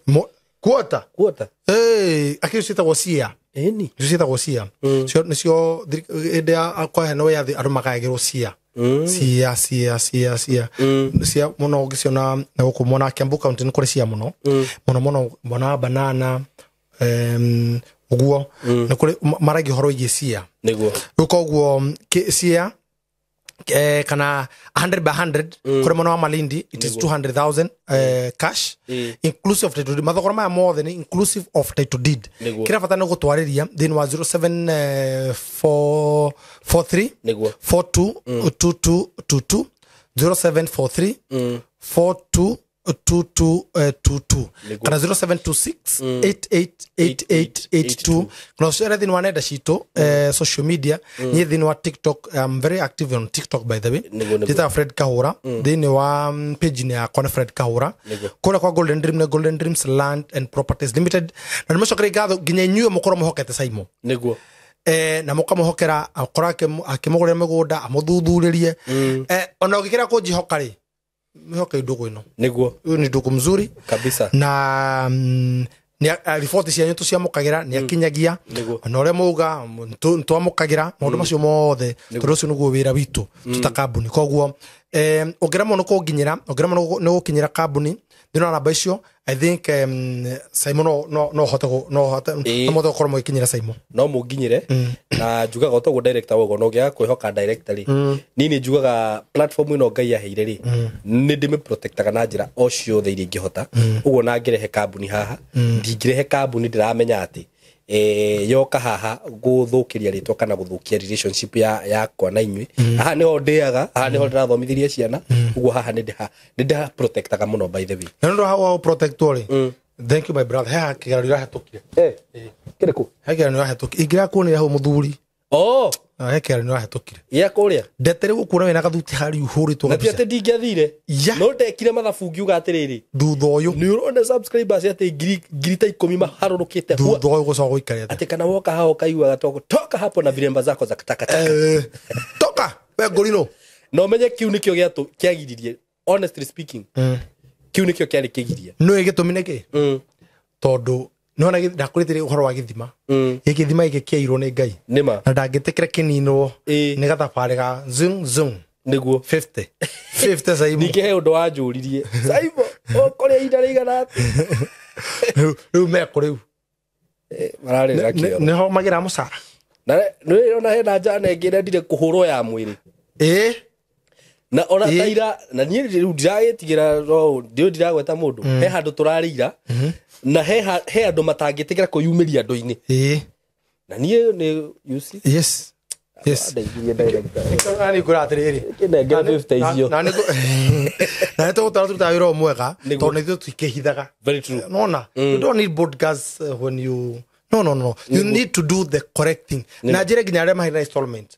Quarter. Quarter. Akĩrĩ ciĩtagwo cia. Ĩni. Ciĩtagwo cia. Cio nĩcio hĩndĩ ya kwaheana wĩyathi andũ magayagĩrwo cia. Cia cia cia cia. Cia mũno ũngĩciona na gũkũ mwena wa Kiambu County nĩ kũrĩ cia mũno. Mũno mũno mwena wa banana, ũguo nĩ kũrĩ maragia ũhoro wĩgiĩ cia. Nĩguo. Rĩu koguo cia kana 100 by 100 kũrĩ mwena wa Malindi it is 200,000 cash inclusive of title deed. Mathogora maya mothe nĩ inclusive of title deed. Kĩrĩa bata nĩ gũtwarĩria thĩinĩ wa 0743 42 2222, 0743 42 2222 kana 0726 888882. Kana ũcere thĩinĩ wa nenda citũ, social media. Niĩ thĩinĩ wa TikTok, I'm very active on TikTok by the way. Njĩtaga Fred Kahũra. Thĩinĩ wa page-inĩ yakwa nĩ Fred Kahũra. Kũrĩa kwa Golden Dream nĩ Golden Dreams Land and Properties Limited. Na nĩmũcokerie ngatho nginya inyuĩ mũkorwo mũhokete Simon. Nĩguo. Na mũkamũhokera akorwo akĩmũgũrĩra mĩgũnda, amũthuthurĩrie. Ona ũngĩkĩra kũnjihoka rĩ, mihoka ndugu ino. Nĩguo. Huyu ni ndugu mzuri kabisa. Na nĩ riboti cianyu tũciamũkagĩra, nĩ akinyagia. Ona ũrĩa mauga twamũkagĩra maũndũ macio mothe, tondũ ũcio nĩguo wĩra witũ tũta kambuni. Koguo ũngĩremwo nĩ kũnginyĩra, ũngĩremwo nĩ gũkinyĩra kambuni thĩinĩ wa namba icio, I think Simon no hote no hote no mote gũkorwo mũgĩkinyĩra Simon. No mũnginyĩre. Na njugaga o toguo director wogo, no ũngĩaga kwĩhoka director rĩ, niĩ nĩ njugaga platform ĩno Ngai aheire rĩ, nĩ ndĩmĩprotectaga na njĩra o ciothe iria ingĩhota. Ũguo na ngĩrehe kambuni haha, ndingĩrehe kambuni ndĩramenya atĩ yoka haha gũthũkĩria rĩtwa kana gũthũkia relationship yakwa na inyuĩ. Haha nĩho ndĩaga, haha nĩho ndĩrathomithĩria ciana, ũguo haha nĩ ndĩha protectaga mũno by the way. Na nĩ ũndũ wa protectwo rĩ, thank you my brother. He kĩgeranio ũrahĩtũkire. Kĩrĩkũ? He kĩgeranio ũrahĩtũkire. Ingĩrakuonire hau mũthuri. Oh. He kĩgeranio ũrahĩtũkire. Gĩa kũrĩa? Ndete rĩu ũkuona wĩna gathuti harĩa ũhũrĩtwo Na ti gabica. atĩ ndingĩathire. No ndekire mathabu ngiuga atĩrĩrĩ, thutha ũyũ nĩ ũrona subscribers atĩ ngiri ta 10 maharũrũkĩte. Thutha ũyũ gũcoka gũikara atĩa? Atĩ kana woka haha ũkaiguaga toka hapo na viremba zako za takataka. Toka we ngorino. Na ũmenye kĩu nĩkĩo kĩagiririe, honestly speaking. Kĩu nĩkĩo kĩarĩ kĩgiria. Nĩ gĩtũmi nĩkĩ? Tondũ nĩwona ndakũrĩtĩrie ũhoro wa gĩthima. Gĩkĩ gĩthima gĩkĩ kĩairwo nĩ Ngai. Nĩma. Na ndangĩtĩkĩra kĩninwo nĩ gathabarĩ ga zung zung. Nĩguo. 50 50 Saimo. Ningĩ he ũndũ wanjũririe Saimo ũkũrĩa ihinda rĩigana atĩa? Rĩu mekũ rĩu Mararĩrĩra kĩoro. Nĩho magĩra mũcara. Na nĩ ona hena njana ĩngĩ ĩrendire kũhũrwo ya mwĩrĩ. Na ona taira na niĩ rĩu ndiragĩtigĩra no ndiũ ndiragweta mũndũ. He handũ tũrarĩira na he andũ matangĩtĩkĩra kwĩyumĩria andũ-inĩ. Na niĩ nĩ you see. Yes. Yes. Na nĩ ngũra atĩrĩrĩ. Kĩnengere 50 icio. Na nĩ tũgũtara tũrutaga wĩra o mwega tondũ nĩ ithuĩ tũikĩhithaga. Very true. Nona, you don't need bodyguards when you no. You need to do the correct thing. Na njĩra nginya arĩa mahena installment.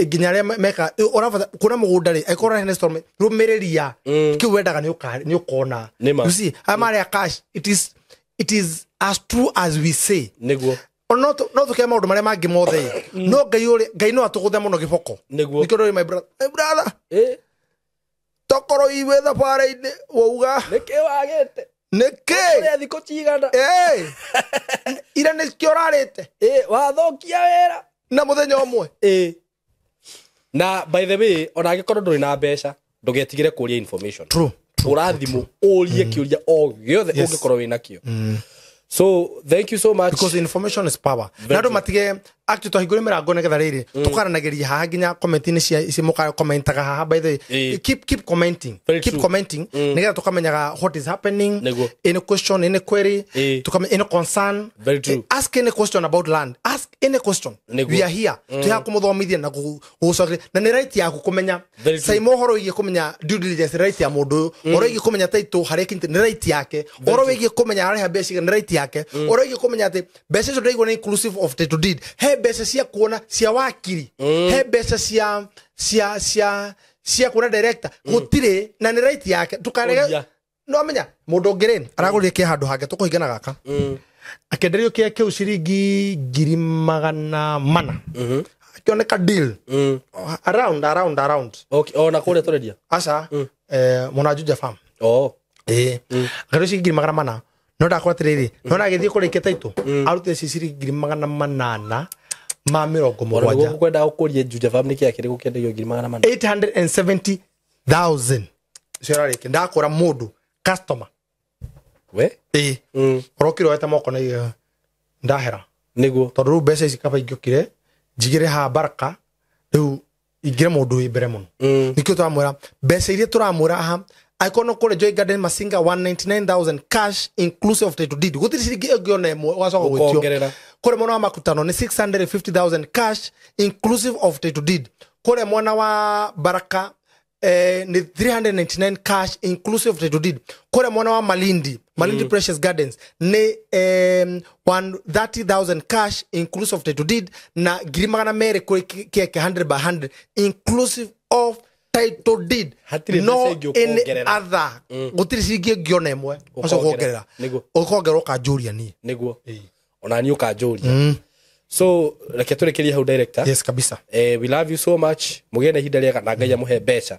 Nginya arĩa meka ũrabatara kuona mũgũnda rĩ angĩkorwo ũrahena installment rũmĩrĩria kĩu wendaga nĩ ũkona. You see, aya marĩa cash it is as true as we say. Nĩguo. No tũkĩe maũndũ marĩa mangĩ mothe no Ngai ũrĩ Ngai no atũgũthe mũno gĩboko. Nĩguo. Nĩkĩo ndũrĩ my brother. My brother. Tokorwo iwe thabarĩ-inĩ wauga. Nĩkĩ wagĩte? Nĩkĩ? Ũrĩa thikũ cigana? Ira nĩkĩo ũrarĩte? Wathũkia wĩra. Na mũthenya ũmwe. Na by the way, ona angĩkorwo ndũrĩ na mbeca, ndũgetigĩre kũria information. True. Hũra thimũ, ũrie kĩũria o gĩothe ũngĩkorwo wĩnakĩo. So thank you so much. Because information is power. Na andũ matige actually twahingũre mĩrango nĩgetha rĩrĩ tũkaranagĩria haha nginya comment-inĩ cia ici mũka commentaga haha by the way. Keep commenting. Very keep true. Commenting nĩgetha tũkamenyaga what is happening. Nĩguo. Any question, any query, tukamenya any concern. Very true. Ask any question about land. Ask any question. Nĩguo. We are here. Tũya kũmũthomithia na gũgũcokeria na nĩ right yaku kũmenya. Saimo ũhoro wĩgiĩ kũmenya due diligence right ya mũndũ ũyũ. Ũhoro wĩgiĩ kũmenya title harĩa ĩkinyĩte nĩ right yake. Ũhoro wĩgiĩ kũmenya arĩha mbeca cigana nĩ right yake. Ũhoro wĩgiĩ kũmenya atĩ mbeca icio ndĩraigua nĩ inclusive of title deed. He mbeca cia kuona cia wakiri. He mbeca cia kuona director. Gũtirĩ na nĩ right yake. Ndũkarege. No amenya mũndũ ũngĩ rĩ aragũrire kĩa handũ hangĩ tũkũhingana gaka. Akĩenderio kĩa kĩu ciringi 400,000. Akĩoneka deal. Around. Okay, ona kũrĩa tũrendia. Aca, mwana Juja farm. Oh. Akĩenderio ciringi 400,000. No ndakora atĩrĩrĩ, no agĩthiĩ kũrĩkia title, arutire ciringi 870. Ona nĩguo ngwenda gũkũria Juja farm nĩkĩ akĩrĩ gũkĩenderio 400,000. 870,000. Cio ararĩkia. Ndakora mũndũ customer. We? Ũrokire woete moko na ndahera. Nĩguo. Tondũ rĩu mbeca ici kaba ingĩokire njigĩre haha baraka rĩu ingĩre mũndũ wĩ mbere mũno. Nĩkĩo tũramwĩra mbeca iria tũramwĩra haha angĩkorwo no kũrĩa Joy Garden Masinga 199,000 cash inclusive of title deed. Gũtirĩ ciringi ĩngĩ ona ĩmwe ũgacoka gwĩtio. Kũrĩa mwena wa Makutano nĩ 650,000 cash inclusive of title deed. Kũrĩa mwena wa Baraka ni 399 cash inclusive of title deed. Kũrĩa mwena wa Malindi, Malindi Precious Gardens ni 130,000 cash inclusive of title deed na 200,000 kũrĩ kĩeke 100 by 100 inclusive of title deed. No any other. Gũtirĩ ciringi ĩngĩ ona ĩmwe ũcoka kuongerera. Nĩguo. Ũkongerera ũkanjũria niĩ. Nĩguo. Ona niĩ ũkanjũria. So reke tũrĩkĩrie hau director. Yes kabisa. We love you so much. Mũgĩe na ihinda rĩega na Ngai amũhe mbeca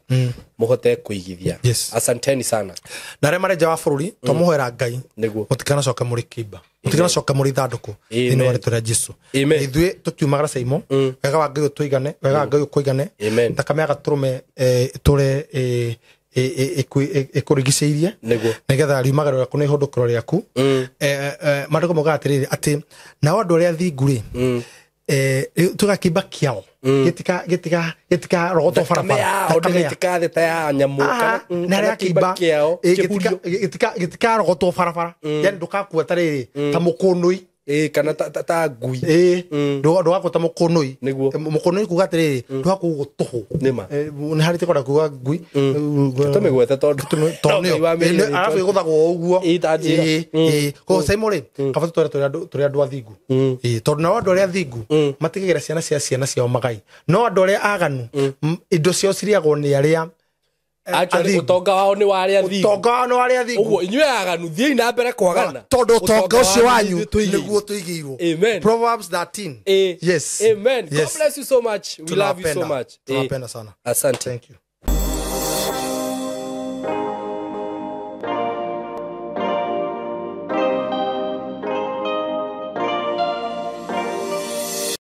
mũhote kũigithia. Yes. Asanteni sana. Na arĩa marĩ nja wa bũrũri twamũhoera Ngai. Nĩguo. Mũtikanacoke mũrĩ kĩimba. Mũtikanacoke mũrĩ ithandũkũ. Thĩinĩ wa rĩtwa rĩa Jesũ. Ithuĩ tũkiumagara Saimo. Wega wa Ngai ũtũigane, wega wa Ngai ũkũigane. Thakame ya gatũrũme ĩtũre ĩkũrigicĩirie. Nĩgetha riumagaro rĩaku na ihũndũkĩro rĩaku. Maandĩko maugaga atĩrĩrĩ atĩ nao andũ arĩa athingu rĩ tũgakĩimba kĩao gĩtikarogotwo barabara. Thakame gĩtikathĩ ta ya nyamũ na arĩa akĩimba gĩtikarogotwo barabara. Yani ndũgakua ta rĩrĩ ta mũkũnũi. Kana ta ngui. Ndũgakua ta mũkũnũi. Nĩguo. Mũkũnũi kuga atĩrĩrĩ ndũgakua tũhũ. Nĩma. Nĩ harĩ kwenda kuga ngui. Tũmĩgwete tondũ nĩyo. Arabu ĩgũthagwo ũguo. Koguo Saimo rĩ kaba tũtware tũrĩ andũ athingu. Tondũ nao andũ arĩa athingu matigagĩra ciana cia ciana ciao magai. No andũ arĩa aganu indo ciao cirĩagwo nĩ arĩa Actually utonga wao ni wa aria athingu. Utonga wao ni wa aria athingu. Uguo inyuĩ aganu thiĩi na mbere kwagana. Tondu utonga ucio wanyu niguo tuigĩirwo. Amen. Proverbs 13. Yes. Amen. Yes. God bless you so much. We love you so much. Tunawapenda sana. Asante. Thank you.